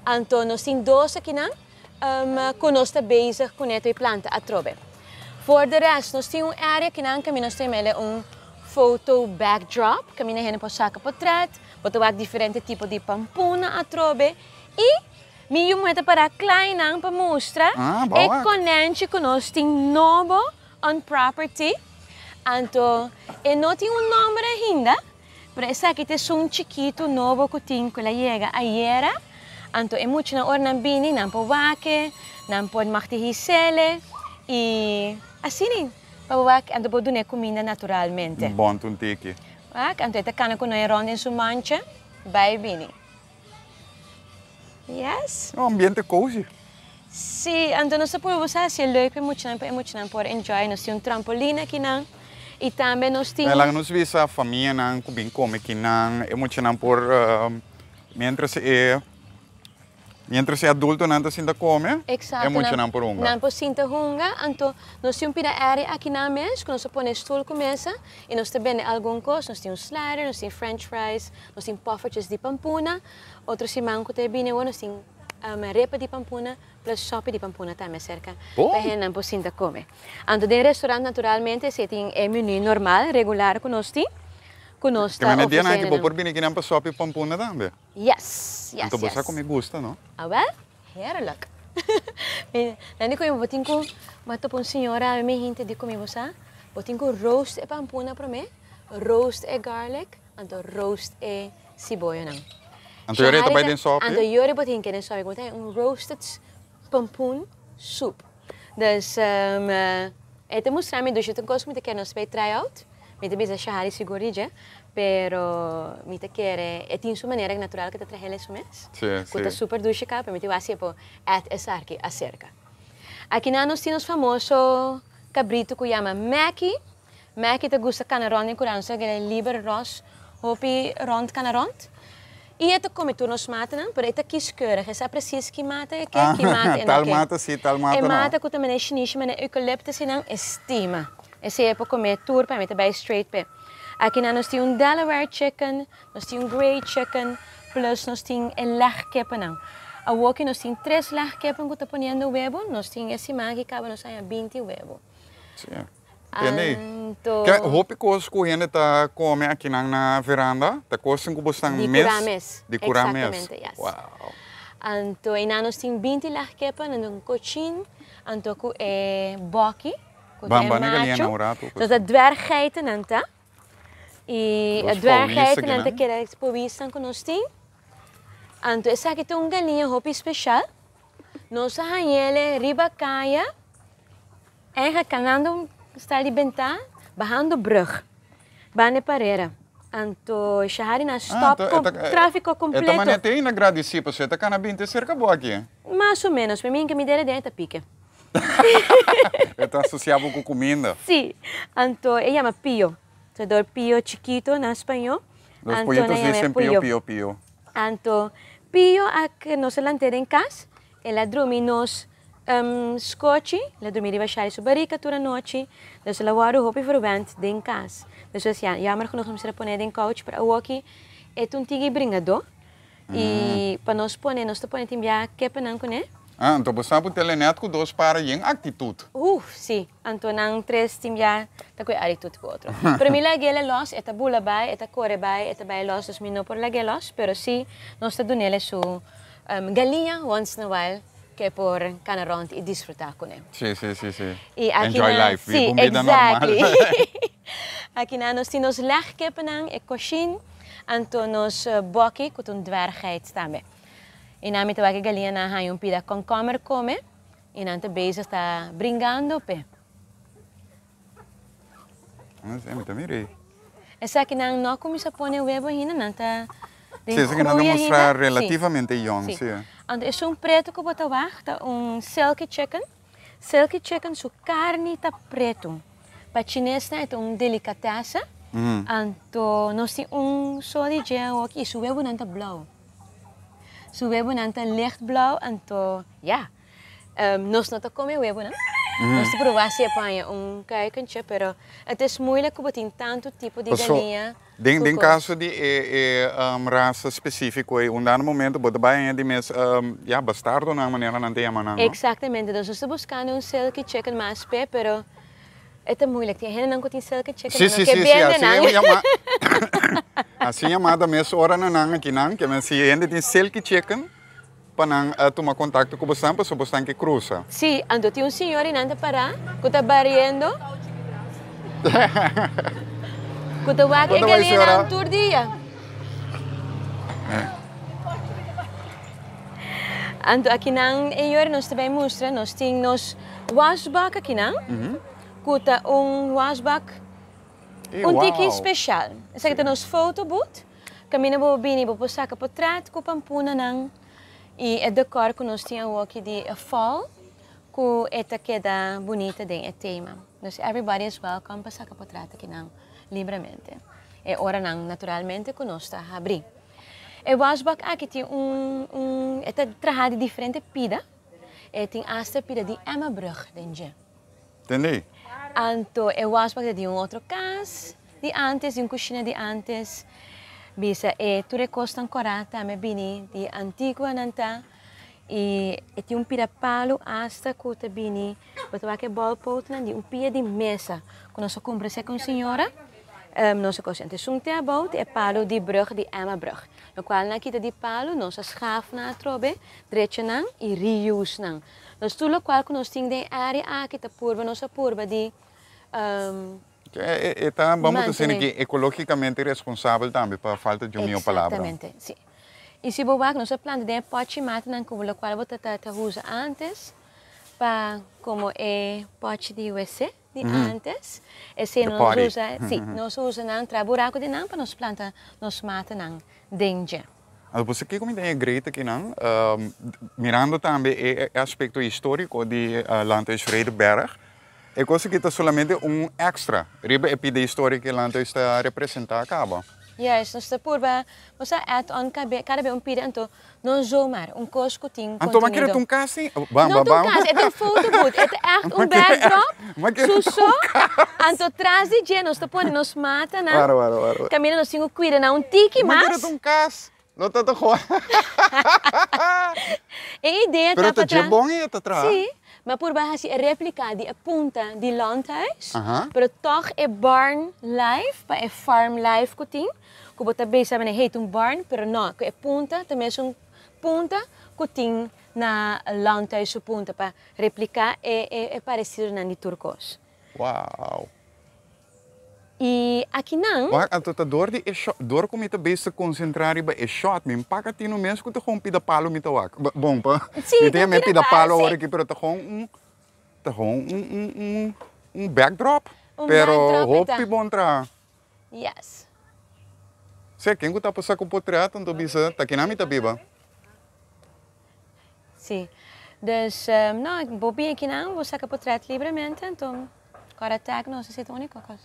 Anto nos tin dos akinan ku nos ta bezig kuné tur e planta atrobe. For de rest nos tin un area kinan kaminda nos ta mele un photo backdrop kaminda hende por saka potret, bo ta wak diferente tipo di pampuna atrobe i mi yu muhé ta para klainan pa mustra Ah, e bo wak. konèntje ku nos tin nobo on property. Anto e no tin un nòmber ainda, pero esaki ta esun chikitu nobo ku tin ku el a yega ayera. Anto e muchanan ora nan bini nan por wak e, nan por mag di hisele i asina pa bo wak anto bo duna e kuminda naturalmente. Bon ta un tiki. Wak, anto e ta kana ku nan rònt den su mancha bai bini. Yes. Un ambiente cozy. Sí, anto nos ta purba busca haci e leuk pa e muchanan, pa e muchanan por enjoy. Nos tin un trampolin akinan y tambe nos tin. Laga nos bisa famianan cu bin come kinan, e muchanan por, mientras e, mientras e adultonan ta sinta come, e muchanan por hunga. Nan por sinta hunga, anto nos tin un pida area akinan mes cu nos ta pone stoel cu mesa y nos ta bende algun cos. Nos tin un slider, nos tin french fries, nos tin poffertjes di pampuna. Otro siman cu ta e bini awor nos tin repa di pampuna plus sopi di pampuna tambe acerca pa hendenan por sinta come. Anto den restaurant naturalmente si tin e menu normal, regular cu nos tin, cu nos ta Kemene ofrece dianan aki bo hendenan. por bini kinan pa sopi pampuna tambe? Yes, yes, Anto bo sa yes. cu mi gusta, no? Awel, heerlijk. Nan di cu mi bo tin cu, bo a topa un señora awe mi hinte di cu mi bo sa, bo tin cu roast e pampuna prome, roast e garlic, Anto roast e siboyonan. Anto yori e ta bai den sopi? Anto yori bo tin ke den sopi. Como ta un roasted pompoen soep. Dus e ta mustra mi dushi. Ta un cos cu mi ta kere nos bay try out. Mi ta bisa Shahari sigur di dje. Pero mi ta kere e tin su manera natural cu ta trahel e su mes. Cu ta super dushi caba. Pero mi ta wak si e por add esaki acerca. Akinan nos tin nos famoso cabrito cu yama Mackie. Meki ta gusta kana rònt den kura, nos ta kere liber ròs hopi rònt kana rònt. I e ta kome tur nos matanan, pero e ta kieskeurig, e sa presis ki mata e ke, ki mata e no Tal ke. mata si, tal mata E no. mata ku ta manera shinishi, manera eucalyptus i nan, e stima. Esei e por kome tur pa mi ta bai straight p'e. Akinan nos tin un Delaware chicken, nos tin un grey chicken, plus nos tin e legkippennan. Awoki nos tin tres legkippen ku ta poniendo webo, nos tin e siman aki kaba nos haña binti webo. Sí. Tende? Anto. Ke hopi kos ku hende ta kome akinan na veranda ta kosnan ku bo stan Di mes. kurá mes. Di kurá mes. Exactamente, yes. Wow. Anto einan nos tin binti lagkepa, nan un kochin, anto ku e boki, ku ta Ban e ban e galiña machu. na un ratu. So ta dwerggeitennan ta. I e Los powisnan dwerggeitennan ta kinan. keda e powisnan ku nos tin. Anto esaki ta un galiña hopi speshal. Nos a hañ'ele riba kaya. Eigenlijk kanando sta di benta bahando brug banda e parera anto Shahari na stop trafiko completo. E ta manera te inagradeci pasobra e ta kana binti cerca bo aki. Mas o menos, pa mi mi dere den e ta pike. E ta asocia bo cu cuminda. Si, anto e yama pio, so dor pio chikito na spaño. Los pollitos dicen pio pio pio. Anto pio a nos a lant'e den cas, el a drumi nos Skochi, el a drumi riba shai su barika tur anochi, dus el a wòrdu hopi verwend den kas. Despues ya, jammer genoeg nos mester a pone den couch, pero awoki e ta un tigi bringadó i pa nos pone, nos ta pone tin bia kepenan kuné. Ah, anto bo sa bo telenet ku dos para yen aktitut. Uf, si, anto nan tres tin bia ta ku e aktitut ku otro. Pero mi lag'é lòs, e ta bula bai, e ta kore bai, e ta bai lòs, dus mi no por lag'é lòs, pero si nos ta dun'é su galiña once in a while. Ke por cana rond y disfruta cune. Sí, sí, sí, sí. Y aki Enjoy na, life, sí, biba un bida normal. exactly. Aki na nos tin nos legkippennan, e coshin, anto nos bokkie cu ta un dwerggeit tambe. Y nan mi ta wak e galiñanan haña un pida komkommer come y nan ta bezig ta bringando p'e. Ah, sí, mi ta mira ei. Esakinan no a cuminsa pone webo ainda, nan ta den Sí, esakinan ta groei mustra ainda. Sí. relativamente yong, Sí. sí. Anto esun preto cu bo ta wak ta un silky chicken. Silky chicken su carni ta preto. Pa chinesnan e ta un delicatesse. Anto nos tin un so di dje awoki y su webonan ta blauw. Su webonan ta licht blauw, anto ya. Nos no ta come webonan. Nos ta proba si e paña un kuikentje, pero het is moeilijk ku bo tin tantu tipo di Paso, galiña den ku den kos. kaso di e e rasa spesífiko ei, un dado momento bo ta bai haña di mes ya bastardonan manera nan ta yama nan, no? Exactamente, dus nos ta buskando un silky chicken mas p'e, pero e ta moeilijk. Tin hendenan ku tin silky chicken, Sí, nan no sí, ke sí, sí, bende así nan. e yama así yama ta mes ora na nan akinan, ke men si hende tin silky chicken, Pa nan a tuma kontakto ku bosan pasobra bosan ke krusa. Sí, anto tin un señor i nan ta pará ku ta bariendo, ku ta wak e galinan tur dia. Anto akinan e yori nos ta bai mustra, nos tin nos wasbak akinan, ku ta un wasbak un tiki speshal. Esaki ta nos foto booth. Kaminda bo bini bo por saka potret ku pampunanan i e dekor ku nos tin awoki di e fall ku e ta keda bunita den e tema. Dus everybody is welcome pa saka potret akinan libremente. E oranan naturalmente ku nos ta habri. E wasbak aki tin un un e ta traha di diferente pida. E tin asta pida di Emmabrug den dje. Tende? Anto e wasbak ta di un otro kas di antes, di un kushina di antes. Bisa e tur e kosnan kòrá tambe bini di antiguanan ta. I e tin un pida palu asta ku ta bini, bo ta wak e bòlpootnan di un pia di mesa ku nos a kumpra serka un señora. Nos a kose. Anto esun te abou ta e palu di brùg di Emmabrug. Lokual nan a kita di palu nos a skaf nan atrobe, drecha nan i reuse nan. Nos tur lokual ku nos tin den e área aki ta purba, nos a purba di E ta, bamos ta sende mantené. ki ekológikamente responsabel tambe, pa falta di un mihó palabra. Eksaktamente, si. I si bo wak, nos a planta den e pòchi matanan ku lokual bo ta ta usa ántes pa komo e pòchi di wc di ántes. Esei The nos potty. usa, si, nos usa nan, traha buraku den nan pa nos planta nos matanan den dje. Anto por esaki ku mi ta e great akinan, mirando tambe e aspekto históriko di Landhuis Vredenberg, e kos aki ta solamente un èkstra riba e pida historia ku e landhuis ta representá kaba. Juist, nos ta purba, nos a add on kada be un pida, anto no zomaar un kos ku tin Anto bo a kere kontenido. ta un kas sin? Bam, No bam, ta un bam. kas, e ta un foto booth, e ta ègt un backdrop, su so, anto tras di dje nos ta pone nos matanan, Wara, wara, wara, wara. kaminda nos tin ku kuida nan un tiki Ma kere mas. ta un kas, lo ta ta joa. E idea Pero ta ta pa dje tra. bon e ta traha. Sí, mi a purba hasi e replika di e punta di landhuis, Aha. pero tòg e barn life pa e farm life ku tin, ku bo ta bisa manera hey ta un barn, pero no, ku e punta ta mesun punta ku tin na landhuis su punta pa replika e e paresidonan di tur kos. Wow. I akinan. Wak, anto ta dor di e shot, dor ku mi ta bes ta konsentrá riba e shot, mi mpaka tino mes ku ta gewoon pida palo mi ta wak. Bon, pa, Sí, mi ta ta yama e pida pida palo, palo awor sí. aki, pero ta gewoon un, ta gewoon un, un, un, un backdrop. Un Pero backdrop e ta. hopi bon traha. Yes. Sea, ken ku ta pasa ku potret, anto bisa, ta kinan mi ta biba. Sí. Dus, no, bo bin akinan, bo saka potret libremente, anto kòrda tag nos, esei ta úniko kos.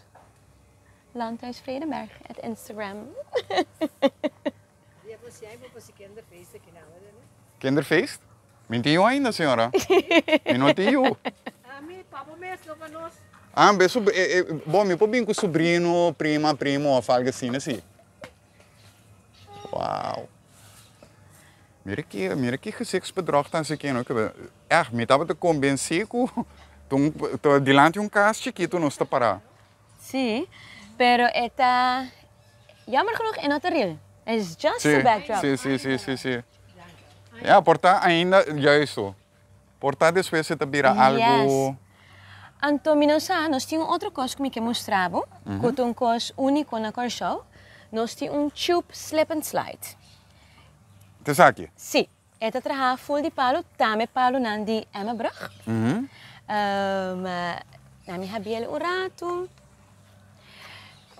Landhuis Vredenberg at Instagram. Kinderfeest? Mi tin yu ainda, señora. Mi no tin yu. Ah, be su, bo, mi por bin ku subrino, prima, primo òf algu asina, si. Wow. Mira ki, mira ki gezichtsbedrog ta hasi kino. Echt, mi tabata konbensí ku ta un, ta dilanti un kas chikitu nos ta pará. Sí, pero e ta, jammer genoeg e no ta real. It's just a backdrop. Sí, sí, sí, sí, sí. Ya, por ta ainda, juisto. Por ta despues e ta bira algu. Yes. Anto mi no sa, nos tin un otro kos ku mi ke mustra bo, ku ta un kos úniko na Kòrsou. Nos tin un tube slip and slide. Ta esaki? Sí. E ta traha ful di palu, tambe palunan di Emmabrug. Na mi habiel un ratu.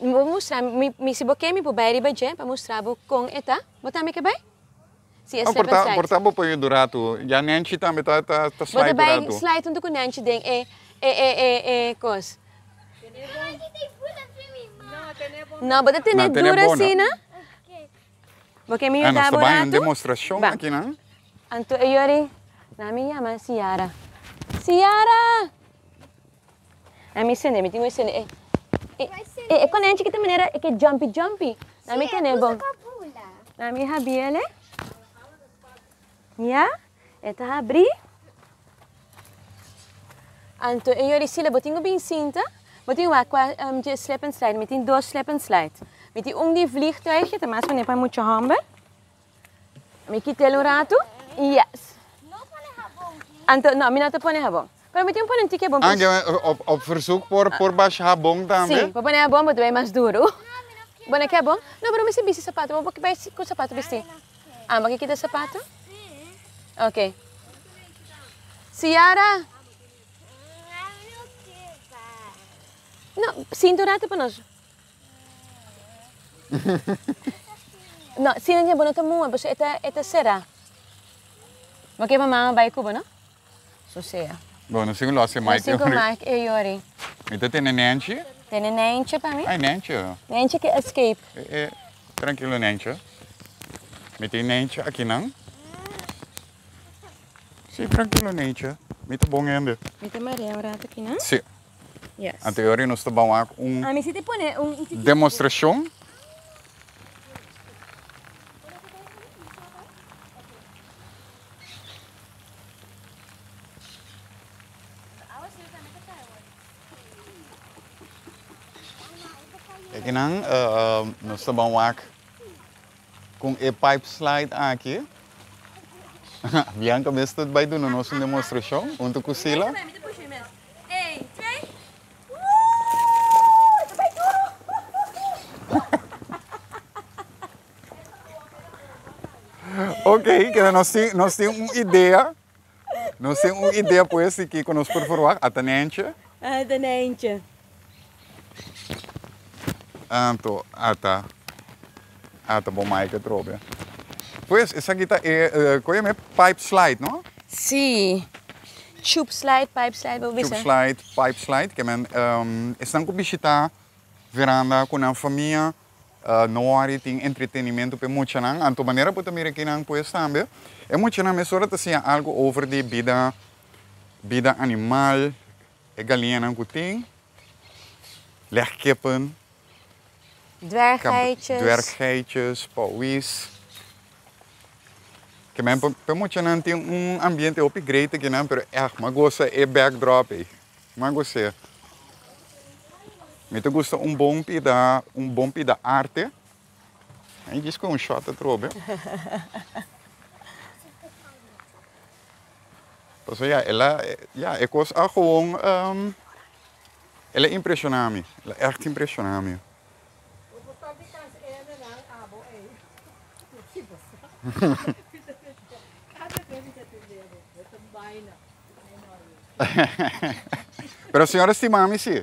Mi por mustra, mi si bo ke mi por bai riba dje pa mustra bo kon e ta. Bo tambe ke bai? Si e Oh, slip and por ta, slide. por ta bo por yuda un ratu. Ya Nancy tambe ta ta ta Bo slide ta un bai ratu. slide huntu ku Nancy den e e e e e kos. No, bo ta tene No, tene duro bo no. asina. Bo ke mi Ah, nos yuda ta bo bai un ratu? demostrashon Ba. akinan. Anto e yori, na mi yama Ciara. Ciara! Na mi sende, mi tin ku sende e e e e konèntje ki ta manera e ke jumpy jumpy. Na mi tene bon. Na mi habiele. Ya, e ta habrí. Anto e yori sila bo tin ku bin sinta, bo tin wak kua dje slip and slide. Mi tin dos slip and slide. Mi tin un di vliegtuigje, ta mas manera pa mucha hòmber. Mi kit'el un ratu. Yes. Anto, no, mi no ta pone habon. Pero mi tin pone un tiki habon. Ah, op, op verzoek por, por basha habon tambe? Sí, por pone habon, bo ta bay mas duro. Bo no ke habon? No, pero mi si bisti sapato. Bo por bay ku sapato bisti. Ah, bo ke kita sapato? Ok. Ciara? No, sinta un rato pa nos. No, si nan bo no ta muha, pasobra e ta e ta será. Bo ke pa mama bai ku bo, no? So sea. Bo no sin lo hasi No Mike sin ku Mike e yori. Mi ta tene Nancy. Tene Nancy pa mi. Ai Nancy. Nancy ke escape. E e trankilo Nancy. Mi tin Nancy akinan. Si trankilo Nancy. Mi ta bon hende. Mi ta marea un rato akinan. Si. Yes. Anto e ora nos ta ban wak un A mi si te pone un un chiquito. demostracion. Ekinan nos ta ban wak con e pipe slide aki. Bianca mes ta bai duna nos un demostracion hunto cu Sila. Ok, keda nos tin, nos tin un idea. Nos tin un idea pues di kiko nos por verwacht. Ata Nentje. Ata Nentje. Anto, ata, ata bo mic atrobe. Pues, esaki ta e, koe yama e pipe slide, no? Sí. Tube slide, pipe slide, bo bisa. Tube slide, pipe slide, ke men, esnan ku bishita veranda ku nan famia, no wòri tin entretenimento pa e muchanan. Anto manera bo ta mira akinan pues tambe, e muchanan mesora ta siña algu over di bida, bida animal, e galiñanan ku tin, legkippen. Dwerggeitjes. Dwerggeitjes, pauwis. Ke men pa muchanan tin un ambiente hopi great akinan, pero ègt mi a gosa e backdrop ei. Mi a gos'é. Mi ta gusta un bon pida, un bon pida arte. Ai djis ku un shot atrobe. Pasobra ya, el a, ya, e kos a gewoon. El a impresioná mi, el a ègt impresioná mi. Pero señora stima mi sí.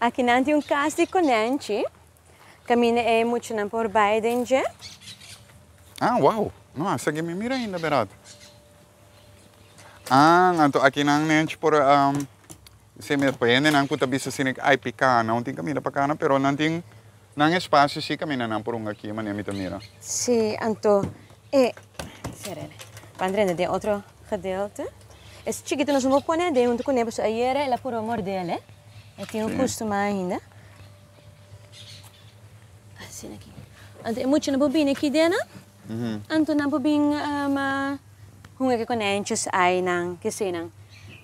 Aki nan tin un kas di konènchi. Kaminda e muchanan por bai den dje. Ah, wow! No, hasta aki mi mira ainda, berat. Ah, anto aki nan nench por um, se me pa hendenan ku ta bisa asina ay piká, nan tin kaminda pa kana, pero nan tin nan espasio si kaminda nan por hunga aki, manera mi ta mira. Sí, anto e Serena, ban drenta den otro gedeelte. Es chikitu nos no por pone aden huntu kuné, pasobra ayera el a purba mordel, eh. E tin un kustumá ainda. Asina aki. Anto e muchanan por bini aki den nan. Anto nan por bin hunga ke konèntjes ai nan kesenan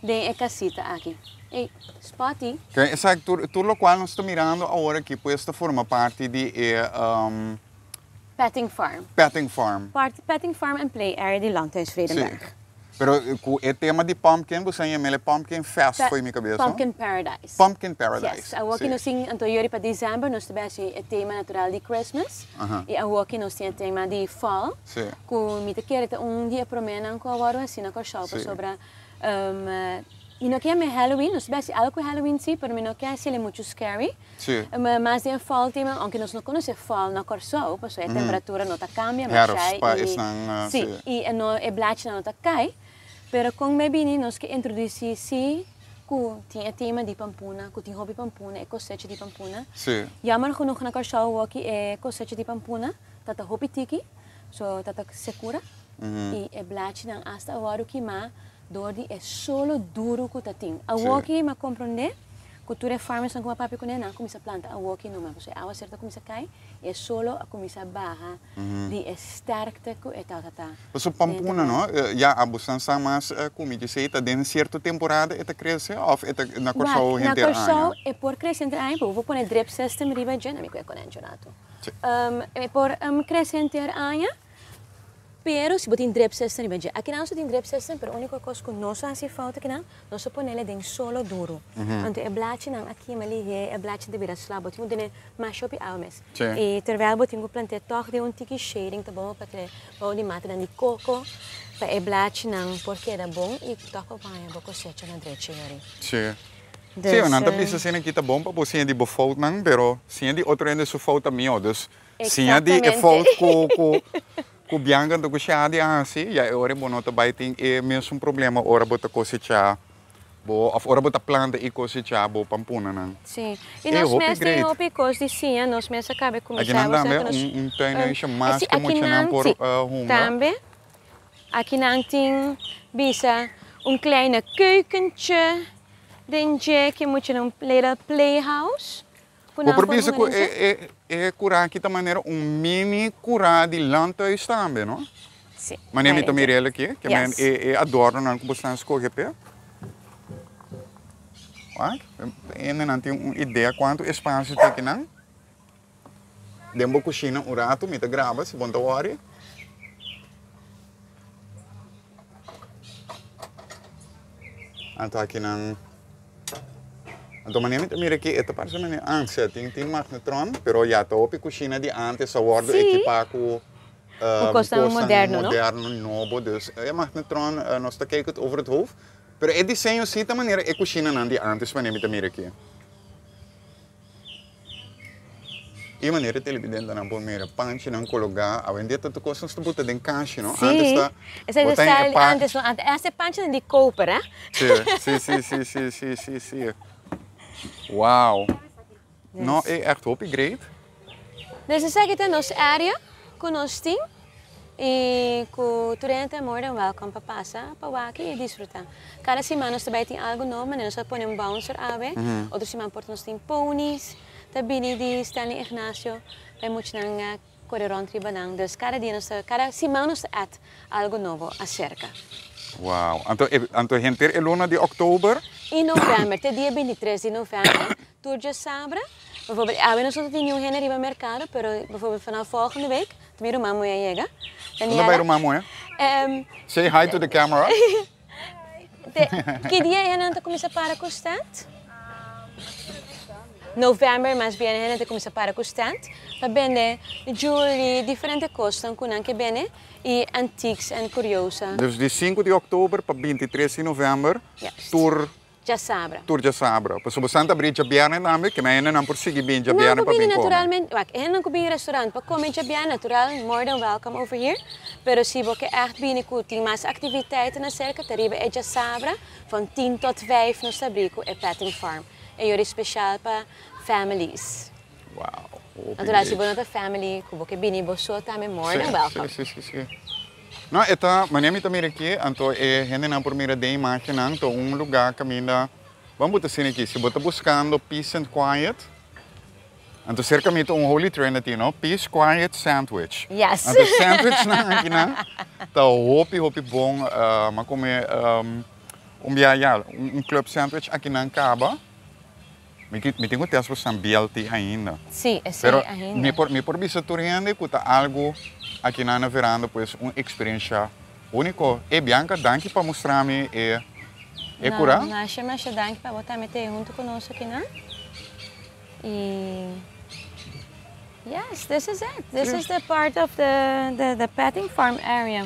den e kasita aki. Ey, Spotty. Ke esaki tur tur lokual nos ta mirando awor aki pues ta forma parti di e Petting farm. Petting farm. Parti petting farm en play area di Landhuis Vredenberg. Sí. Pero ku e tema di pumpkin, bo sa yam'el e Pumpkin Fest fo'i mi kabesa. Pumpkin Paradise. Pumpkin Paradise. Yes. Awoki nos tin, anto yori pa december nos ta bai hasi e tema natural di Christmas. I awoki nos tin e tema di fall. Sí. Ku mi ta kere ta un di e promenan ku a wòrdu hasi na Kòrsou pasobra mi no ke yam'e Halloween, nos ta bai hasi algu ku Halloween si, pero mi no ke hasiel e muchu scary. Sí. Mas den fall tema, aunke nos no konosé fall na Kòrsou, pasobra e temperatura no ta kambia masha Herfst pa esnan, sí, i e no e blachinan no ta kai, pero kon mei bini nos ke introdusí sí ku tin e tema di pampuna, ku tin hopi pampuna, e kosecha di pampuna. Sí. Jammer genoeg na Kòrsou woki e kosecha di pampuna ta ta hopi tiki, so ta ta sekura. I e blachinan asta a wòrdu kimá dor di e solo duru ku ta tin. Awoki mi a komprondé ku tur e farmersnan ku mi a papia kuné, nan a kuminsá planta awoki numa, pasobra e awaser ta kuminsá kai i e solo a kuminsá baha di e sterkte ku e tabata ta. Pasobra pampuna no, ya abosnan sa mas ku mi djisei, ta den sierto temporada e ta krese òf e ta na Kòrsou henter aña? Na Kòrsou e por krese henter aña, pero bo por pone drip system riba dje, na mi ku e konèntje un ratu. E por krese henter aña. Pero si bo tin drip system riba dje. Akinan nos tin drip system pero unico cos cu nos a haci fout akinan, nos a ponele den solo duro. Anto e blachinan a kima lihe, e blachi ta bira sla, bo tin cu tene mas hopi awa mes. Y terwijl bo tin cu plant'e toch den un tiki shading ta bon pa trae bou di matanan di coco pa e blachinan por keda bon y toch pa bo haña bo cosecha na drechi yori. Sí, nan ta bisa asina ki ta bon pa bo siña di bo foutnan, pero siña di otro hende su fout ta mihó. Dus Siña di e fout ku ku ku Bianca anto ku Shadi a hasi, ya e ora bo no ta bai tin e mesun problema ora bo ta kosechá bo òf ora bo ta planta i kosechá bo pampunanan. Sí, i nos mes tin hopi kos di siña, nos mes a kaba kuminsá Akinan tambe un un tuinhuisje mas ku muchanan por hunga. Tambe, akinan tin bisa un kleine keukentje den dje ku muchanan little playhouse. Bo por bisa ku e kurá aki ta manera un mini kurá di landhuis tambe, no? Sí. Manera mi ta mira el aki, ke men e adornonan ku bo stan skohe p'e. Wak, hendenan tin un idea kuantu espasio tin akinan. Den bo kushina un ratu mi ta graba si bo no ta wòri. Anto akinan. Anto manera mi ta mira aki e ta parse manera ansia tin tin magnetron pero ya ta hopi kushina di antes a wordo ekipa ku kosnan moderno moderno nobo dus e magnetron nos ta kijk het over het hoofd pero e diseño si ta manera e kushinanan di antes manera mi ta mira aki. E manera televidentenan por mira panchinan kologá awendia ta tur kos nos ta buta den kashi no antes ta Sí, bo ta style di antes no antes e panchinan di koper eh. Sí sí sí sí sí sí sí sí wow no e echt hopi great. Dus esaki ta nos area ku nos tin i ku tur hende ta more than welcome pa pasa pa wak i disfruta. Kada siman nos ta bai tin algu nobo manera nos a pone un bouncer awe otro siman por ta nos tin ponies. Ta bini di Stanley Ignacio pa e muchanan kore rond riba nan. Dus kada dia nos ta, kada siman nos ta add algo nobo aserka. Wow. Anto e, anto henter e luna di oktober? I november, te dia 23 di november, tur djasabra. Bijvoorbeeld, awe nos no ta tin niun hende riba merkado, pero bijvoorbeeld vanaf volgende week, ta mi ruman muhé a yega. Daniela. Unda bai ruman muhé? Say hi to the camera. Te, ki dia e hendenan ta kuminsá para ku stent? November mas bien e hende ta kuminsá para ku stent pa bende jewelry, diferente kosnan ku nan ke bende i antiques en curiosa. Dus di sinku di oktober pa bintitres di november tur Djasabra. Tur djasabra. Pasobra bo Santa bria djabièrnè tambe, ke men hendenan por sigui bin djabièrnè pa bin kome. Naturalmente, wak, e hendenan ku bin restaurant pa kome djabièrnè, natural, more than welcome over here. Pero si bo ke ègt bini ku tin mas aktiviteiten aserka, ta riba e djasabra van tien tot vijf nos ta abrí ku e petting farm. E yori speshal pa families. Wow, hopi Natural, si bo no ta family ku bo ke bini bo so tambe, more than welcome. Si, si, si, si. No, e ta, manera mi ta mira aki, anto e hendenan por mira den imagennan, ta un lugá kaminda, ban bo ta asina aki, si bo ta buskando peace and quiet, anto serka mi ta un Holy Trinity, no? Peace, quiet, sandwich. Yes. Anto sandwichnan akinan ta hopi, hopi bon. Mi a kome un bia ya, un club sandwich akinan kaba. Mi mi tin ku test pa san BLT ainda. Sí, esei Pero ainda. mi por mi por bisa tur hende ku ta algu aki nan na veranda pues un eksperensia úniko. E Bianca danki pa mustra mi e e No, kura. masha masha danki pa bo tambe ta ei huntu ku nos aki nan. I yes, this is it. This is the part of the the the petting farm area.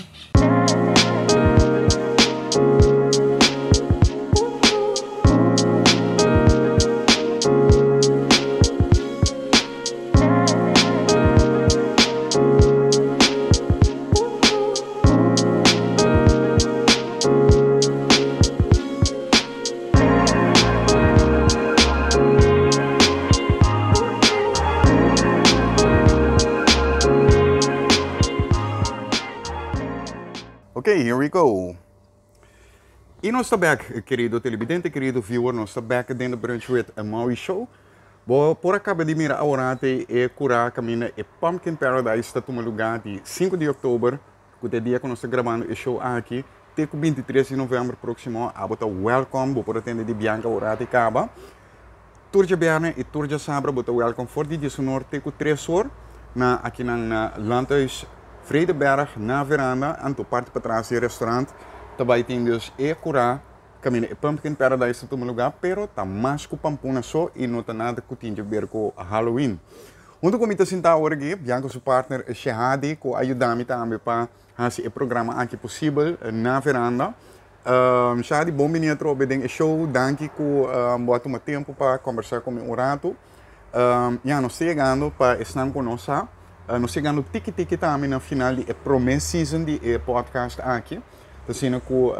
Ok, here we go. I nos ta bek, kerido televidente, kerido viewer, nos ta bek den The Brunch with Maui Show. Bo por a kaba di mira aworante e kurá kaminda e Pumpkin Paradise ta tuma lugá di 5 di òktober, ku ta e dia ku nos ta grabando e show aki, te ku 23 di novèmber próksimo. Abo ta wèlkòm, bo por a tende di Bianca aworante kaba. Tur djabièrnè i tur djasabra bo ta wèlkòm for di diesunor te ku tres or na akinan na Landhuis Vredenberg na veranda, anto parti patras di e restaurant ta bai tin dus e kurá kaminda e Pumpkin Paradise ta tuma lugá, pero ta mas ku pampuna so i no ta nada ku tin djaber ku Halloween. Huntu ku mi ta sintá awor aki, Bianca su partner Shehadi ku a yuda mi tambe pa hasi e programa aki posibel na veranda. Shadi, bon bini atrobe den e show. Danki ku bo a tuma tempu pa kombersá ku mi un ratu. Ya, nos ta yegando pa esnan ku no sa, nos ta yegando tiki tiki tambe na final di e promé season di e podcast aki. Ta asina ku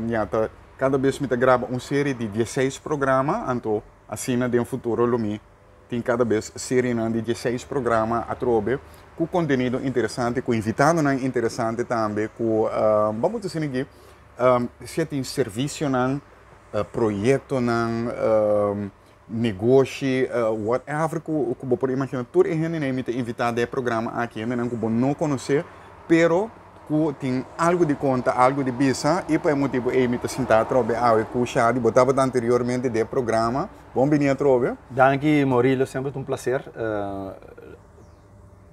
ya, ta kada bes mi ta graba un serie di dieseis programa, anto asina den futuro lo mi tin kada bes serienan di dieseis programa atrobe ku kontenido interesante, ku invitadonan interesante tambe, ku bamos ta asina aki, sea tin servisionan, proyektonan, negoshi, whatever ku bo por imagina, tur e hendenan mi ta invitá den e programa aki, hendenan ku bo no konosé, pero ku tin algu di konta, algu di bisa, i pa e motibu ei mi ta sintá atrobe awe ku Shadi, bo tabata anteriormente den e programa. Bon bini atrobe. Danki Maurilio, semper ta un placer.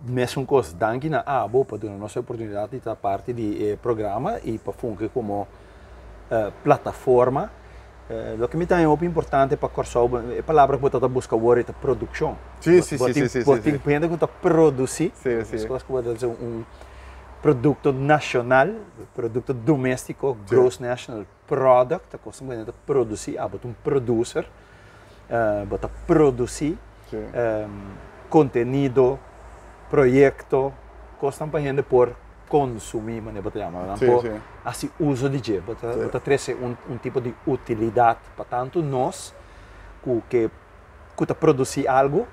Mesun kos, danki na abo pa duna nos e oportunidat di ta parti di e programa i pa fungi komo plataforma. Loke mi ta haña hopi importante pa Kòrsou, e palabra ku bo ta ta buska awor ta produkshon. Bo tin hende ku ta produsí, meskos ku bo ta hasi un produkto nashonal, produkto doméstiko, gross national product, ta kos ku bo ta produsí, abo ta un producer, bo ta produsí kontenido, proyekto, kosnan pa hende por konsumí, manera bo ta yama, nan por hasi uso di dje, bo ta trese un tipo di utilidat pa tantu nos ku ke ku ta produsí algu,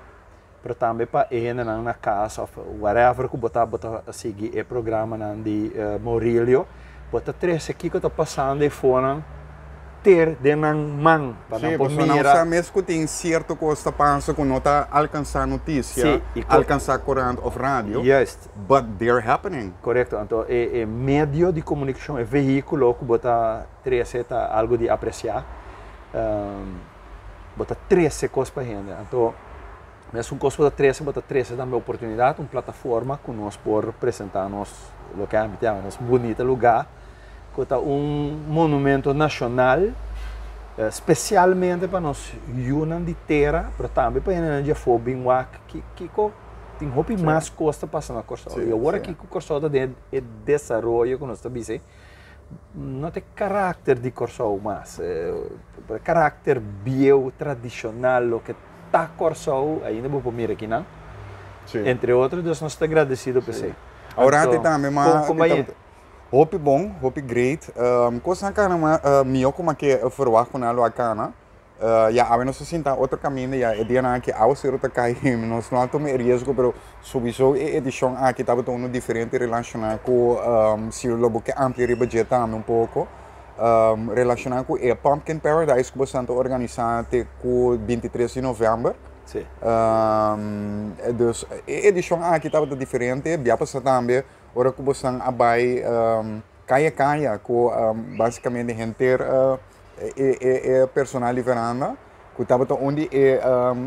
pero tambe pa e hendenan na kas òf whatever ku bo ta bo ta sigui e programanan di Maurilio, bo ta trese kiko ta pasando e fonan ter den nan man pa nan por mira. Sí, pasobra nan sa mes ku tin sierto kos ta pasa ku no ta alkansá notisia, alkansá korant òf radio, but they're happening. Korekto, anto e medio di komunikashon, e vehíkulo ku bo ta trese ta algu di apresiá. Bo ta trese kos pa hende. Anto, mesun kos bo ta trese, bo ta trese tambe oportunidat, un plataforma ku nos por presentá nos loke ami ta yama nos bunita lugá, ku ta un monumento nashonal, spesialmente pa nos yunan di tera, pero tambe pa hendenan di afó bin wak kiko tin hopi mas kos ta pasa na Kòrsou. I awor aki ku Kòrsou ta den e desaroyo ku nos ta bisa ei, No ta e karakter di Kòrsou mas. E karakter bieu, tradishonal, loke ta Kòrsou, ainda bo por mira akinan. Entre otro, dus nos ta gradesido pa esei. Awor ti tambe ma hopi bon, hopi great. Kosnan kana ma mihó ku ma ke ferwagt ku nan lo a kana. Ya awe nos a sinta otro kaminda ya e dianan aki awaseru ta kai nos no a tuma e riesgo pero souiso e edishon aki tabata unu diferente relashoná ku si lo bo ke amplia riba dje tambe un poko relashoná ku e Pumpkin Paradise ku boso ta organisá te ku 23 di novèmber dus e edishon aki tabata diferente bia pasa tambe ora ku boso a bai kaya kaya ku basikamente henter E personal di veranda ku tabata un di e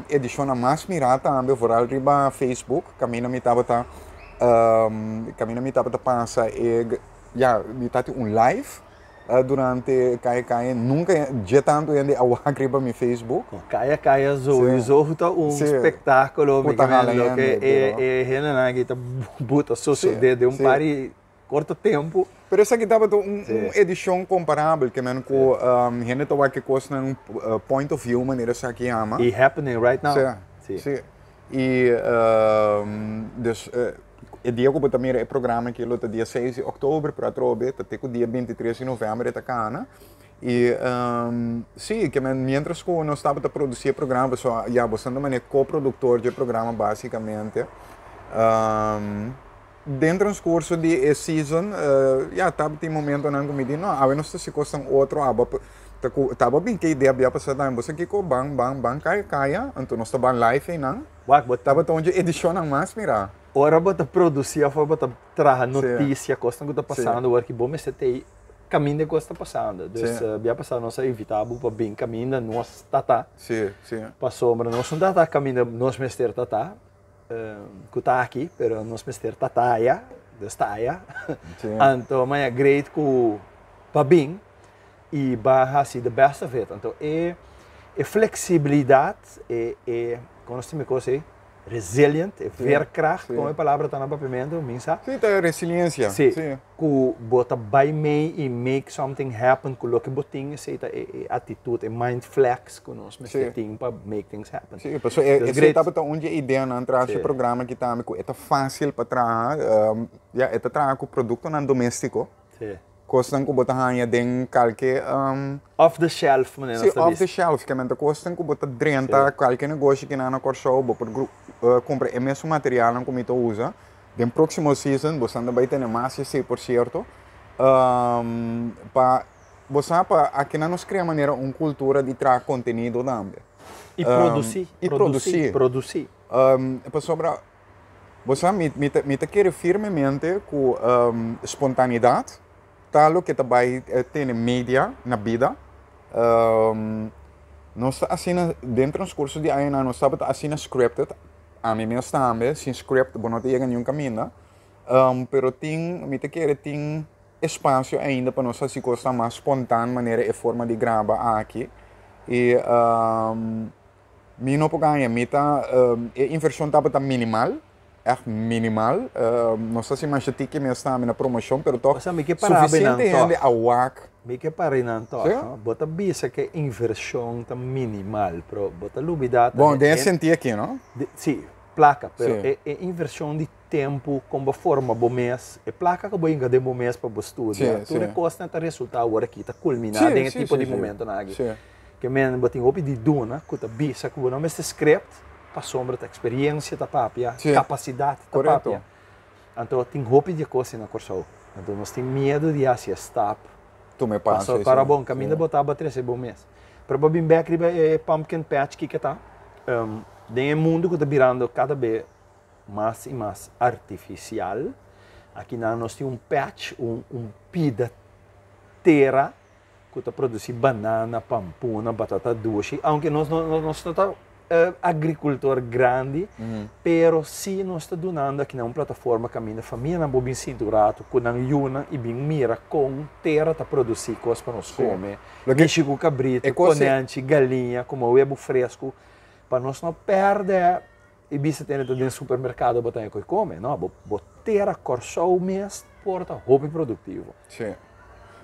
edishonnan mas mirá tambe, vooral riba Facebook, kaminda mi tabata kaminda mi tabata pasa e ya mi tatin un live durante Kaya Kaya, nunka dje tantu hende a wak riba mi Facebook. Kaya Kaya souiso ta un spektakulo mi ta mira loke e hendenan aki ta buta sosodé den un par di Corto tempo. Pero esaki tabata un edicion comparabel, ke men ku hende ta wak e kosnan point of view manera esaki yama. E happening right now. Si, si. I dus e dia ku bo ta mira e programa aki lo ta dia seis di oktober, pero atrobe ta te ku dia 23 di november e ta kana. I si, ke men mientras ku nos tabata produsi e programa, pasobra ya bo ta manera co-productor dje programa basikamente. Den transcurso di e season, ya, tabatin momentonan cu mi di, no, awe nos ta haci cosnan otro, aba ta cu taba bin ke idea bia pasa tambe, bo sa kico, ban, ban, ban caya caya, anto nos ta ban live einan. Wak, bo. Tabata un dje edicionnan mas mira. Ora bo ta produci of ora bo ta traha noticia, cosnan cu ta pasando awor ki bo mester ta caminda e cos ta pasando. Dus bia pasa nos a invita bo pa bin caminda nos ta ta. Pasobra nos no ta ta caminda nos mester ta ta. Ku ta aki, pero nos mester ta ta aya, dus ta aya. Anto maña great ku pa bin i ba hasi the best of it. Anto e e flexibilidad, e e kon nos ta mi kos ei? Resilient, e veerkracht, kon e palabra ta na papiamentu? Mi sa. Sí, ta resiliencia. Sí. Ku bo ta bai mei i make something happen ku loke bo tin, esei ta e atitut, e mind flex ku nos mester tin pa make things happen. Sí, pasobra e esei tabata un di e ideanan tras e programa aki tambe, ku e ta fásil pa traha, ya, e ta traha ku produktonan doméstiko, kosnan ku bo ta haña den kalke. Off the shelf, manera nos ta bisa. Sí, off the shelf, ke men ta kosnan ku bo ta drenta kalke negoshi kinan na Kòrsou, bo por kumpra e mesun materialnan ku mi ta usa. Den próksimo season bosan ta bai tene mas esei por sierto. Pa bo sa pa akinan nos krea manera un kultura di traha kontenido tambe. I produsí. I produsí. Produsí. Pasobra bo sa mi mi ta mi ta kere firmemente ku spontanidat ta loke ta bai tene media na bida. Nos ta asina den transkurso di añanan nos tabata asina scripted. Ami mes tambe, sin script bo no ta yega niun kaminda. Pero tin, mi ta kere tin espasio ainda pa nos hasi kosnan mas spontan manera e forma di graba aki. I mi no por gaña, mi ta, e invershon tabata minimal, ègt minimal. Nos ta hasi masha tiki mes tambe na promoshon, pero tòg sufisiente hende a wak. Mi ke para einan tòg, no? Bo ta bisa ku e invershon ta minimal, pero bo ta lubidá ta. Bon, den e sentí aki, no? Sí, plaka, pero e e invershon di tempu, kon bo forma bo mes, e plaka ku bo hinka den bo mes pa bo studia, tur e kosnan ta resultá awor aki, ta kulminá den e tipo di momentonan aki. Ke men bo tin hopi di duna ku ta bisa ku bo no mester script, pasobra ta eksperiensia ta papia, kapasidat ta papia. Anto tin hopi di e kos na Kòrsou. Anto nos tin miedu di hasi e stap. Tuma e paso. Paso para bon, kaminda bo ta trese bo mes. Pero bo bin bek riba e pumpkin patch kiko ta. Den e mundu ku ta birando kada be mas i mas artifisial, akinan nos tin un patch, un un pida tera ku ta produsí banana, pampuna, batata dushi, aunke nos no nos no ta agrikultor grandi, pero sí nos ta dunando aki na un plataforma kaminda famianan por bin sinti un ratu ku nan yunan i bin mira kon tera ta produsí kos pa nos kome, mishi ku kabritu, konènchi, galiña, komo webu fresku, pa nos no pèrdè i bisa tene ta den supermerkado bo ta haña ku e kome, no, bo bo tera Kòrsou mes por ta hopi produktivo. Sí.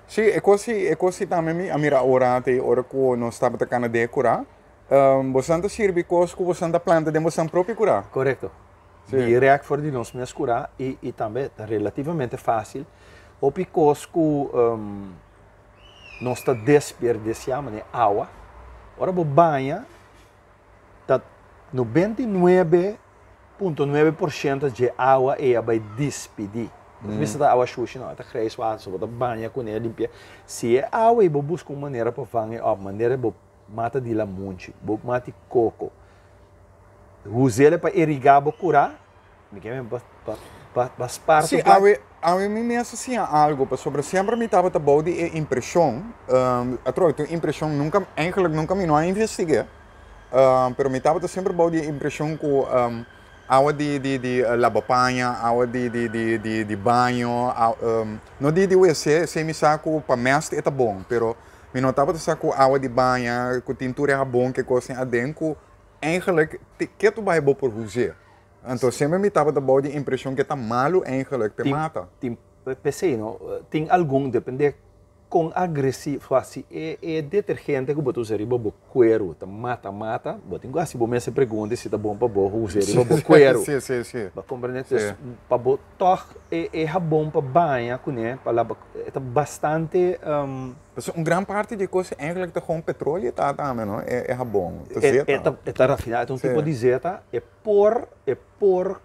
Sí, e kos si, e kos si tambe mi a mira ora te ora ku nos tabata kana den e kurá. Bosan ta sirbi kos ku bosan ta planta den bosan propio kurá. Korekto. Sí. Dirèkt for di nos mes kurá i i tambe ta relativamente fásil. Hopi kos ku nos ta desperdisiá manera awa. Ora bo baña Ta 99.9% dje awa ei a bai dispidí. No ta bisa ta awa shushi no, e ta grijs water, so bo ta baña kuné, limpia. Si e awa ei bo buska un manera pa vang e òp, manera bo mata di lamunchi, bo mati koko, huz'el pa irigá bo kurá, mi ke men pa spar tu plak. Sí, awe mi mes a siña algu, pasobra semper mi tabata bou di e impreshon, atrobe ta un impreshon nunka, eigenlijk nunka mi no a investig'é, pero mi tabata semper bou di e impreshon ku awa di di di laba paña, awa di di di di di baño, no di di wc, esei mi sa ku pa mèst e ta bon, pero mi no tabata sa ku awa di baña ku tin tur e habon ku e kosnan aden ku eigenlijk ke tu bai bo por huz'é. Anto semper mi tabata bou di impreshon ke ta malu eigenlijk p'e mata. Tin, p'esei no, tin algun, depende. Kon agresivo si e detergente ku bo ta usa riba bo kueru ta mata mata, bo tin ku hasi bo mes e pregunta si ta bon pa bo usa riba bo kueru. Sí, sí, sí. Bo a komprende? Dus pa bo tòg e habon pa baña kuné, pa laba, e ta bastante. Pasobra un gran parti di e kos eigenlijk ta gewoon petroleo ta tambe, no? E habon, ta zeta. E ta rafiná, e ta un tipo di zeta, e por e por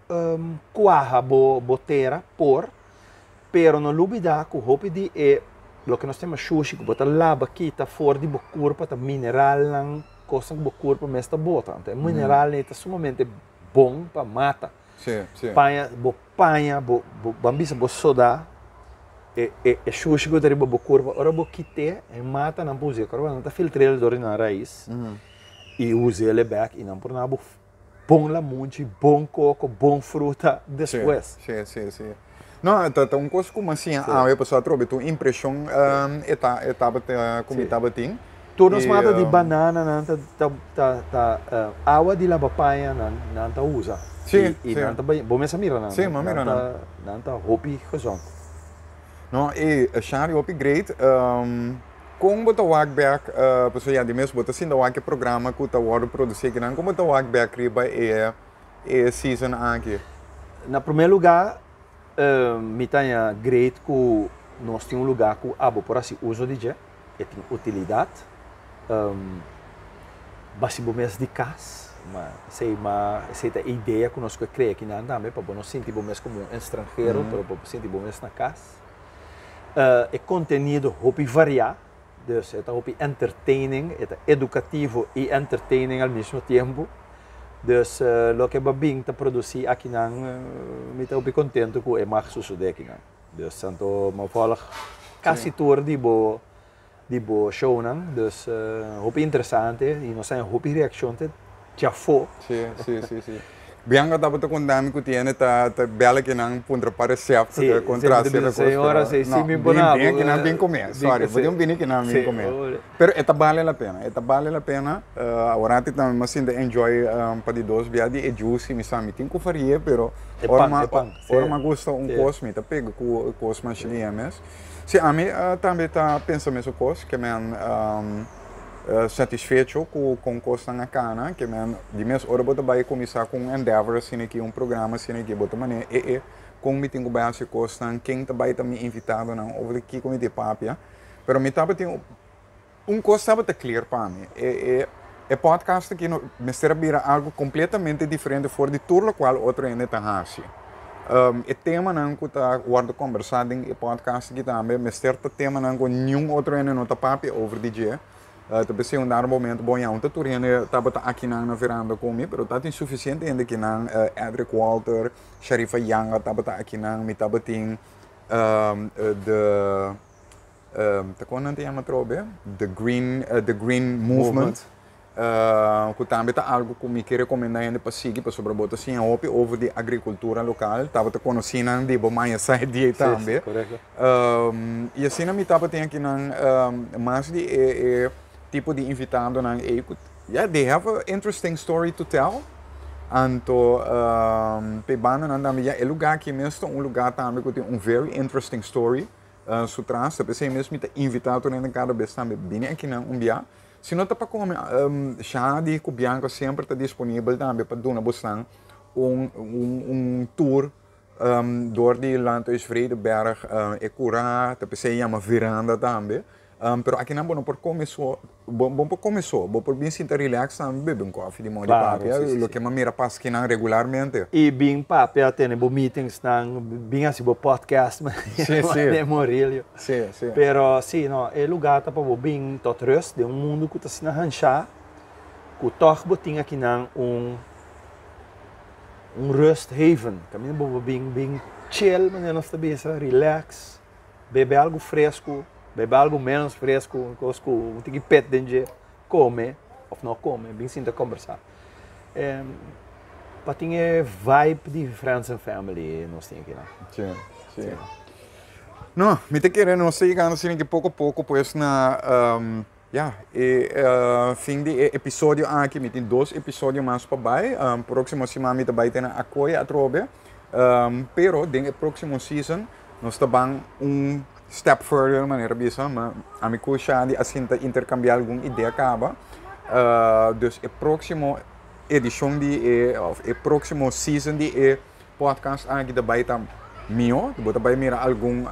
kuaha bo tera, por. Pero no lubida ku hopi di e loke nos ta yama shushi ku bo ta laba kita for di bo kurpa ta mineralnan, kosnan ku bo kurpa mes ta bota. Anto e mineralnan ei ta sumamente bon pa mata. Paña, bo paña, bo bo ban bisa bo soda e e e shushi ku ta riba bo kurpa ora bo kit'é e matanan por us'é kòrda nan ta filtr'é dor di nan rais i us'é bèk i nan por na bo Bon lamunchi, bon koko, bon fruta despues. Sí, sí, sí. No, ta un kos ku mi a siña awe pasobra atrobe ta un impreshon e ta e tabata ku mi tabatin. Tur nos mata di banana nan ta ta ta ta awa di laba paña nan nan ta usa. Sí, sí. I nan ta bo mes a mira nan. Sí, mi a mira nan. Nan ta hopi gezond. No, e Shari hopi great. Kon bo ta wak bek, pasobra ya di mes bo ta sinta wak e programa ku ta wòrdu produsí akinan, kon bo ta wak bek riba e e season aki? Na promé lugá mi ta haña great ku nos tin un lugá ku abo por hasi uso di dje, e tin utilidat. Basi bo mes di kas, ma esei ma esei ta e idea ku nos ke krea akinan tambe pa bo no sinti bo mes komo un estranhero, pero pa bo sinti bo mes na kas. E kontenido hopi variá, dus e ta hopi entertaining, e ta edukativo i entertaining al mismo tiempo. Dus loke bo a bin ta produsí akinan mi ta hopi kontentu ku e mag sosodé akinan. Dus anto mi a vòlg kasi tur di bo di bo shownan, dus hopi interesante y nos haña hopi reaccion te djafó. Sí, sí, sí, sí. Bianca tabata conta mi cu tiene ta ta bel kinan puntra pa recept Sí, contra sí, cierto cos, señora, pero sí, sí, no, mi bin pona bin bo, kinan bin come, sorry, sí, bo tin bini kinan bin sí, come. ore. Pero e ta bale la pena, e ta bale la pena, aworati tambe mi a sinti enjoy pa di dos bia di e juice, mi sa mi tin cu farie, pero E ora pan, mi e pan, sí. ora mi a gusta un Sí. cos mi ta pega cu e cos masha mes. Sí, ami tambe ta pensa mesun kos, ke men satisfecho ku kon kosnan a kana, ke men di mes ora bo ta bai kuminsá ku un endeavor asina aki, un programa asina aki, bo ta manera e e kon mi tin ku bai hasi kosnan, ken ta bai ta mi invitadonan, over di kiko mi tin papia. Pero mi tabatin un kos tabata clear pa mi, e e e podcast aki no mester a bira algu completamente diferente for di tur locual otro hende ta haci. E temanan cu ta wordo combersa den e podcast aki tambe mester ta temanan cu niun otro hende no ta papia over di dje. Ta p'esei un dado momento, bon ya, un ta tur hende tabata akinan na veranda cu mi, pero tabatin suficiente hende akinan, Edric Walter, Sharifa Yanga tabata akinan, mi tabatin de. Ta kon nan ta yama atrobe? The Green, The Green Movement. Ku tambe ta algu ku mi ke rekomendá hende pa sigui pasobra bo ta siña hopi over di agrikultura lokal. Tabata konosí nan di bo maya sa e dia tambe. Sí, korekto. I asina mi tabatin akinan mas di e e tipo di invitadonan ei ku yeah, they have a interesting story to tell. Anto p'e bandanan tambe ya e lugá aki mes ta un lugá tambe ku tin un very interesting story. Su tras, ta p'esei mes mi ta invitá tur hende kada bes tambe bini akinan un bia. Si no ta pa kome, Shadi ku Bianca semper ta disponibel tambe pa duna bosnan un un tour dor di Landhuis Vredenberg, e kurá, ta p'esei yama veranda tambe. Pero akinan bo no por kome so, bo bo por kome so, bo por bin sinta relax tambe bebe un kòfi di modi Claro, papia, sí, sí, loke sí. mi a mira pas kinan regularmente. I bin papia, tene bo meetingsnan, bin hasi bo podcast Sí, sí. den Morillo. Sí, sí. Pero sí, no, e lugá ta pa bo bin tot rust den un mundu ku ta asina hanshá, ku tòg bo tin akinan un un rust haven, kaminda bo por bin bin chill manera nos ta bisa, relax. Bebe algu fresku, bebe algu menos fresku, un kos ku un tiki pet den dje, kome òf no kome, bin sinta kombersá. Pa tin e vibe di friends and family nos tin akinan. Sí, sí. No, mi ta kere nos ta yegando asina ki poko poko pues na ya e fin di e episodio aki. Mi tin dos episodio mas pa bai. Próksimo siman mi ta bai tene Akoya atrobe. Pero den e próksimo season nos ta ban un. step further, manera bisa, ma ami ku Shadi a sinta interkambiá algun idea kaba. Dus e próksimo edishon di e, òf e próksimo season di e podcast aki ta bai ta mihó. Bo ta bai mira algun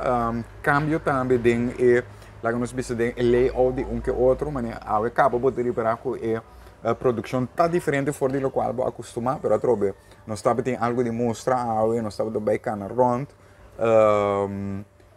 kambio tambe den e, laga nos bisa den e layout di un ke otro, manera awe kaba bo ta ripará ku e produkshon ta diferente for di lokual bo a kustumá, pero atrobe nos tabatin algu di mustra awe, nos tabata bai kana rònt.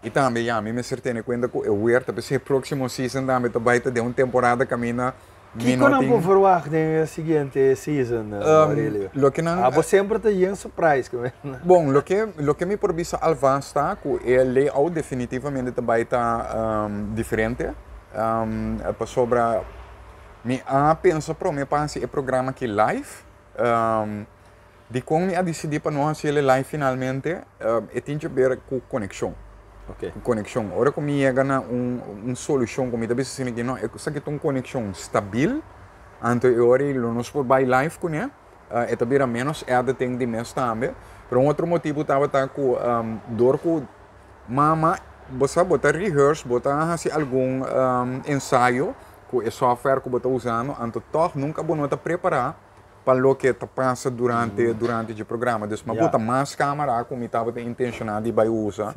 I tambe ya mi mester tene kuenta ku e wer ta p'esei e próksimo season tambe ta bai ta den un temporada kaminda mi Kiko no nan tin. por verwagt den e siguiente season, Aurelio? Loke nan. Abo semper ta yen surprise ku mi. Bon, loke loke mi por bisa alvast ta ku e layout definitivamente ta bai ta diferente pasobra mi a pensa prome pa hasi e programa aki live. Dikon mi a disidí pa no hasi el live finalmente? E tin djaber ku konekshon. Ok. Ku konekshon. Ora ku mi yega na un un solushon ku mi ta bisa asina ki no, esaki ta un konekshon stabil, anto e ora ei lo nos por bai live kuné. E ta bira ménos editing di mes tambe. Pero un otro motibu tabata ku dor ku mama, bo sa bo ta rehearse, bo ta hasi algun ensayo ku e software ku bo ta usando, anto tòg nunka bo no ta prepará pa loke ta pasa durante durante dje programa. Dus mi a bota mas camera ku mi tabata intenshoná di bai usa.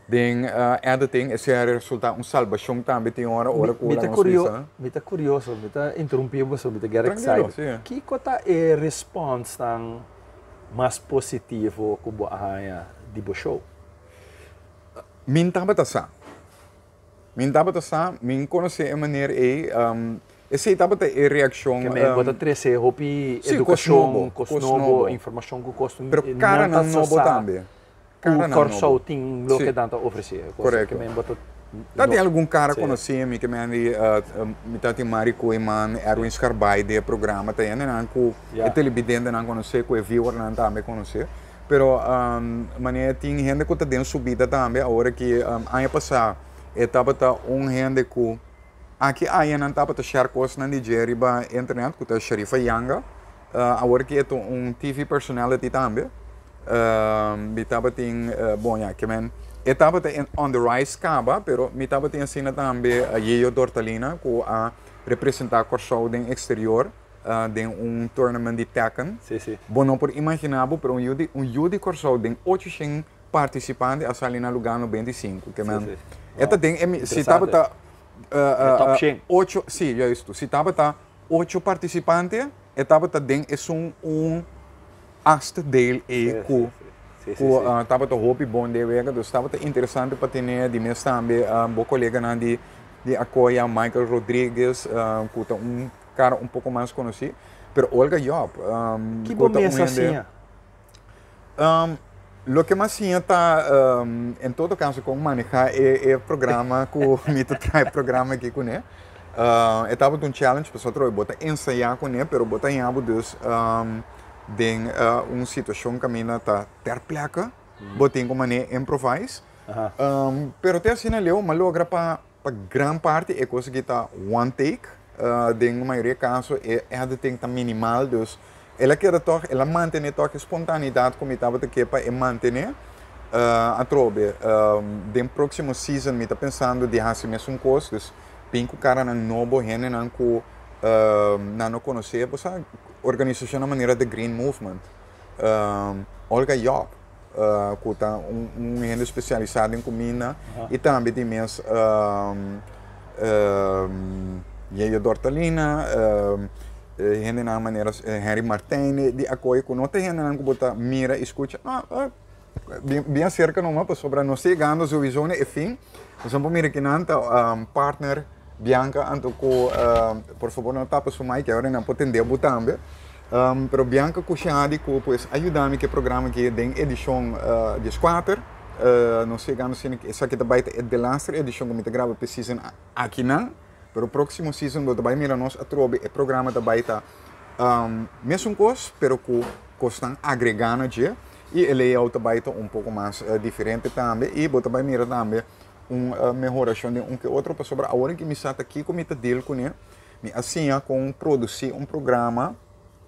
Den editing esei a resultá un salbashon tambe tin ora ora ku Mi ta nos curio bisa. mi ta curioso, mi ta interrumpí bo pasobra mi ta get Tranquilo, excited. si. Kiko ta e responsnan mas positivo ku bo a haña di bo show? Mi n tabata sa. Mi n tabata sa, mi n konosé e maner ei. Esei tabata e reakshon. Ke men bo ta trese hopi Sí, kos edukashon, nobo, kos kos nobo, nobo. informashon ku kos Pero nan ta karanan nobo sa tambe. ku Karanan Kòrsou nobo. tin loke Sí. nan ta ofresé. Kos Korekto. ke men bo ta Ta tin algun kara Sí. konosí mi ke men di mi ta tin Mari Koeiman, Erwin Scharbaai den e programa ta hendenan ku Ya. e televidentenan konosé, ku e viewernan tambe konosé. Pero manera tin hende ku ta den su bida tambe awor aki aña pasá e tabata un hende ku aki aña nan tabata share kosnan di dje riba internet ku ta Sharifa Yanga awor aki e ta un TV personality tambe mi tabatin bon ya ke men e tabata on the rise kaba pero mi tabatin asina tambe Yeyo Dortalina ku a representá Kòrsou den eksterior. Den un tournament di Tekken. Sí, sí. Bo no por imaginá bo, pero un yu di un yu di Kòrsou den ocho shen partisipante a sali na lugá 95. Ke men Sí, sí. e ta den e mi si tabata E top 100. ocho, sí, juistu. Si tabata ocho partisipante, e tabata den esun un achtste deel ei Sí, ku sí, sí. Sí, sí, ku sí. tabata hopi bon den wega. Dus tabata interesante pa tene di mes tambe bo koleganan di di Akoya, Michael Rodriguez, ku ta un Cara un poco mas conoci, pero Olga Job, Ki cu bo ta un mes a hende siña? Loke mi a siña ta, en todo caso con maneha e programa cu mi ta traha e programa aki cune. E tabata un challenge pasobra atrobe bo ta ensaya cune, pero bo ta haña bo dus den un situacion caminda ta ter plekke, bo tin cu manera improvise. Pero te asina leu mi a logra pa Pa gran parti e kos aki ta one take, den mayoria kaso e editing ta minimal, dus el a keda tòg, el a mantené tòg e spontanidat ku mi tabata ke pa e mantené. Atrobe, den próksimo season mi ta pensando di hasi mesun kos, dus bin ku karanan nobo, hendenan ku nan no konosé, bo sa, organisashonnan manera The Green Movement, Olga Job. Ku ta un hende spesialisá den kuminda i tambe tin mes Yeyo Dortalina, hendenan manera Henry Martijn di Akoy ku no ta hendenan ku bo ta mira i skucha, no, bien aserka numa pasobra nos ta yegando souiso na e fin, nos a por mira kinan ta partner Bianca anto ku por fabor no tapa su mic ahora nan por tende bo tambe. Pero Bianca ku Shadi ku pues a yuda mi ku e programa aki den edishon 14. Nos yegando asina ku esaki ta bai ta e delaster edishon ku mi ta graba pa e season akinan. Pero próksimo season bo ta bai mira nos atrobe e programa ta bai ta mesun kos pero ku kosnan agregá na dje i e layout ta bai ta un poko mas diferente tambe i bo ta bai mira tambe un mehorashon den un ke otro pasobra awor ki mi sa ta kiko mi ta deal kuné. Mi a siña kon produsí un programa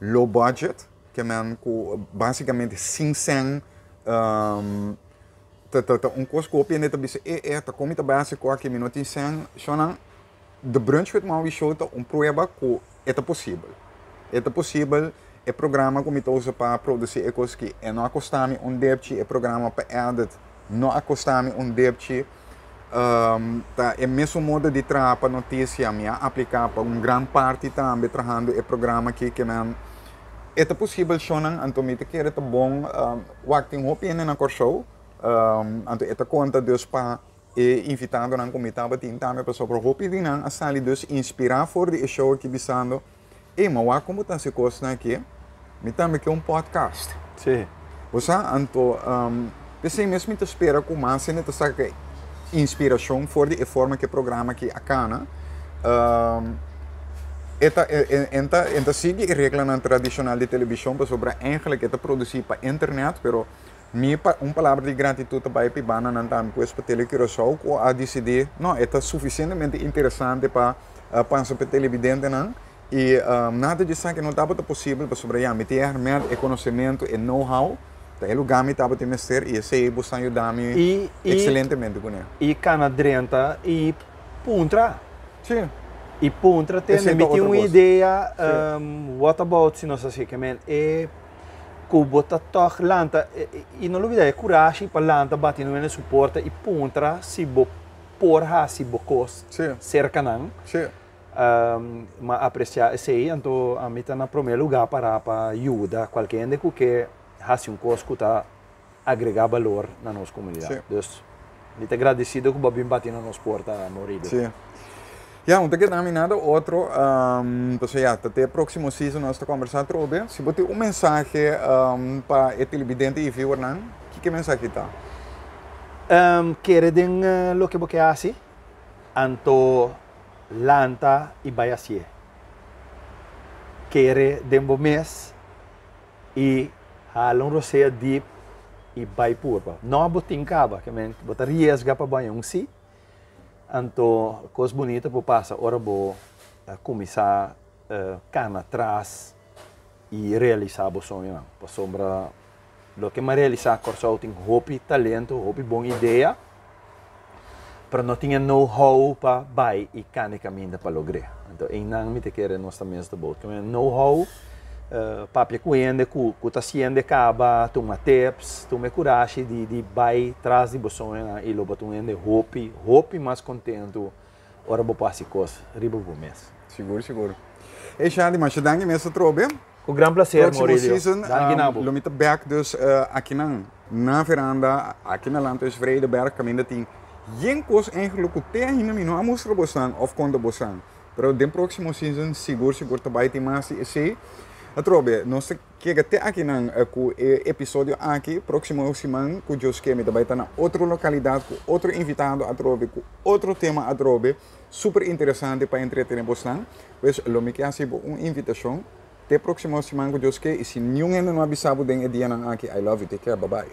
low budget, ke men ku básikamente sin sèn. Ta ta ta un kos ku hopi hende ta bisa e e ta kon mi ta bai hasi ku aki mi no tin sèn. Shonnan, The Brunch with Maui Show ta un prueba ku e ta posibel. E ta posibel, e programa ku mi ta usa pa produsí e kos aki e no a kosta mi un depchi, e programa pa edit no a kosta mi un depchi. Ta e mesun modo di traha pa notisia mi a apliká pa un gran parti tambe trahando e programa aki ke men e ta posibel shownan anto mi ta kere ta bon wak tin hopi hende na Kòrsou anto e ta konta dus pa e invitadonan ku mi tabatin tambe pasobra hopi di nan a sali dus inspirá for di e show aki bisando Ey, ma wak como ta haci cosnan aki, mi tambe ke un podcast. Sí. Bo sa, anto, p'esey mes mi ta spera cu mas hende ta saca inspiracion for di e forma cu e programa aki a cana. E ta, e ta, e ta sigui e reglanan tradicional di television pasobra eigenlijk e ta produci pa internet, pero mi pa, un palabra di gratitud ta bay pa e bandanan tambe pues pa Tele Curaçao cu a dicidi, no, e ta suficientemente interesante pa pasa pa e televidentenan y nada di esaki no tabata posibel pasobra ya mi tin e herment, e conocemento, e know how, ta e lugar mi tabatin mester y esey bo sa yuda mi excelentemente cune. Y cana drenta y puntra. Sí. Y puntra tende, mi tin un idea, what about si nos haci? Ke e cu bo ta toch lanta y no lubida e curashi pa lanta bati no hende su porta y puntra si bo por haci bo cos cerca nan. M'a aprecia esey, anto ami ta na prome lugar para pa yuda cualke hende cu ke haci un cos cu ta agrega balor na nos comunidad. Dus mi ta gradecido cu bo a bin bati na nos porta, Maurilio. Sí. Ya, un ta keda mi nada otro, pasobra ya, ta te proximo season nos ta combersa atrobe. Si bo tin un mensahe pa e televidente y viewernan, kiko e mensahe ta? Kere den loke bo ke hasi, anto lanta i bai hasié. Kere den bo mes i hala un rosea dip i bai purba. No bo tin kaba, ke men bo ta riesga pa baña un si, anto kos bunita por pasa ora bo kuminsá kana tras i realisá bo soñonan. Pasobra Loke m'a realisá, Kòrsou tin hopi talento, hopi bon idea, pero no tin e know-how pa bai i kani kaminda pa logr'é. Anto einan mi ta kere nos ta mes de boot. Keme know-how, papia ku hende ku ku ta siende kaba, tuma tips, tuma e kurashi di di bai tras di bo soñonan i lo bo ta un hende hopi, hopi mas kontentu ora bo por hasi kos riba bo mes. Sigur, sigur. Ey Shadi, masha danki mes atrobe. Ku gran placer, Próximo Maurilio. season, Danki na bo. lo mi ta back dus akinan na veranda, aki na Landhuis Vredenberg, kaminda tin yen kos eigenlijk ku te ainda mi no a mustra bosan òf konta bosan. Pero den próximo season sigur sigur ta bai tin mas di esei. Atrobe, nos ta kega te akinan ku e episodio aki. Próximo siman ku Dios ke mi ta bai ta na otro lokalidat ku otro invitado atrobe, ku otro tema atrobe. Super interesante pa entretene bosnan. Pues lo mi ke hasi bo un invitashon te próximo siman ku Dios ke i si niun hende no a bisa bo den e dianan aki I love you take care bye bye.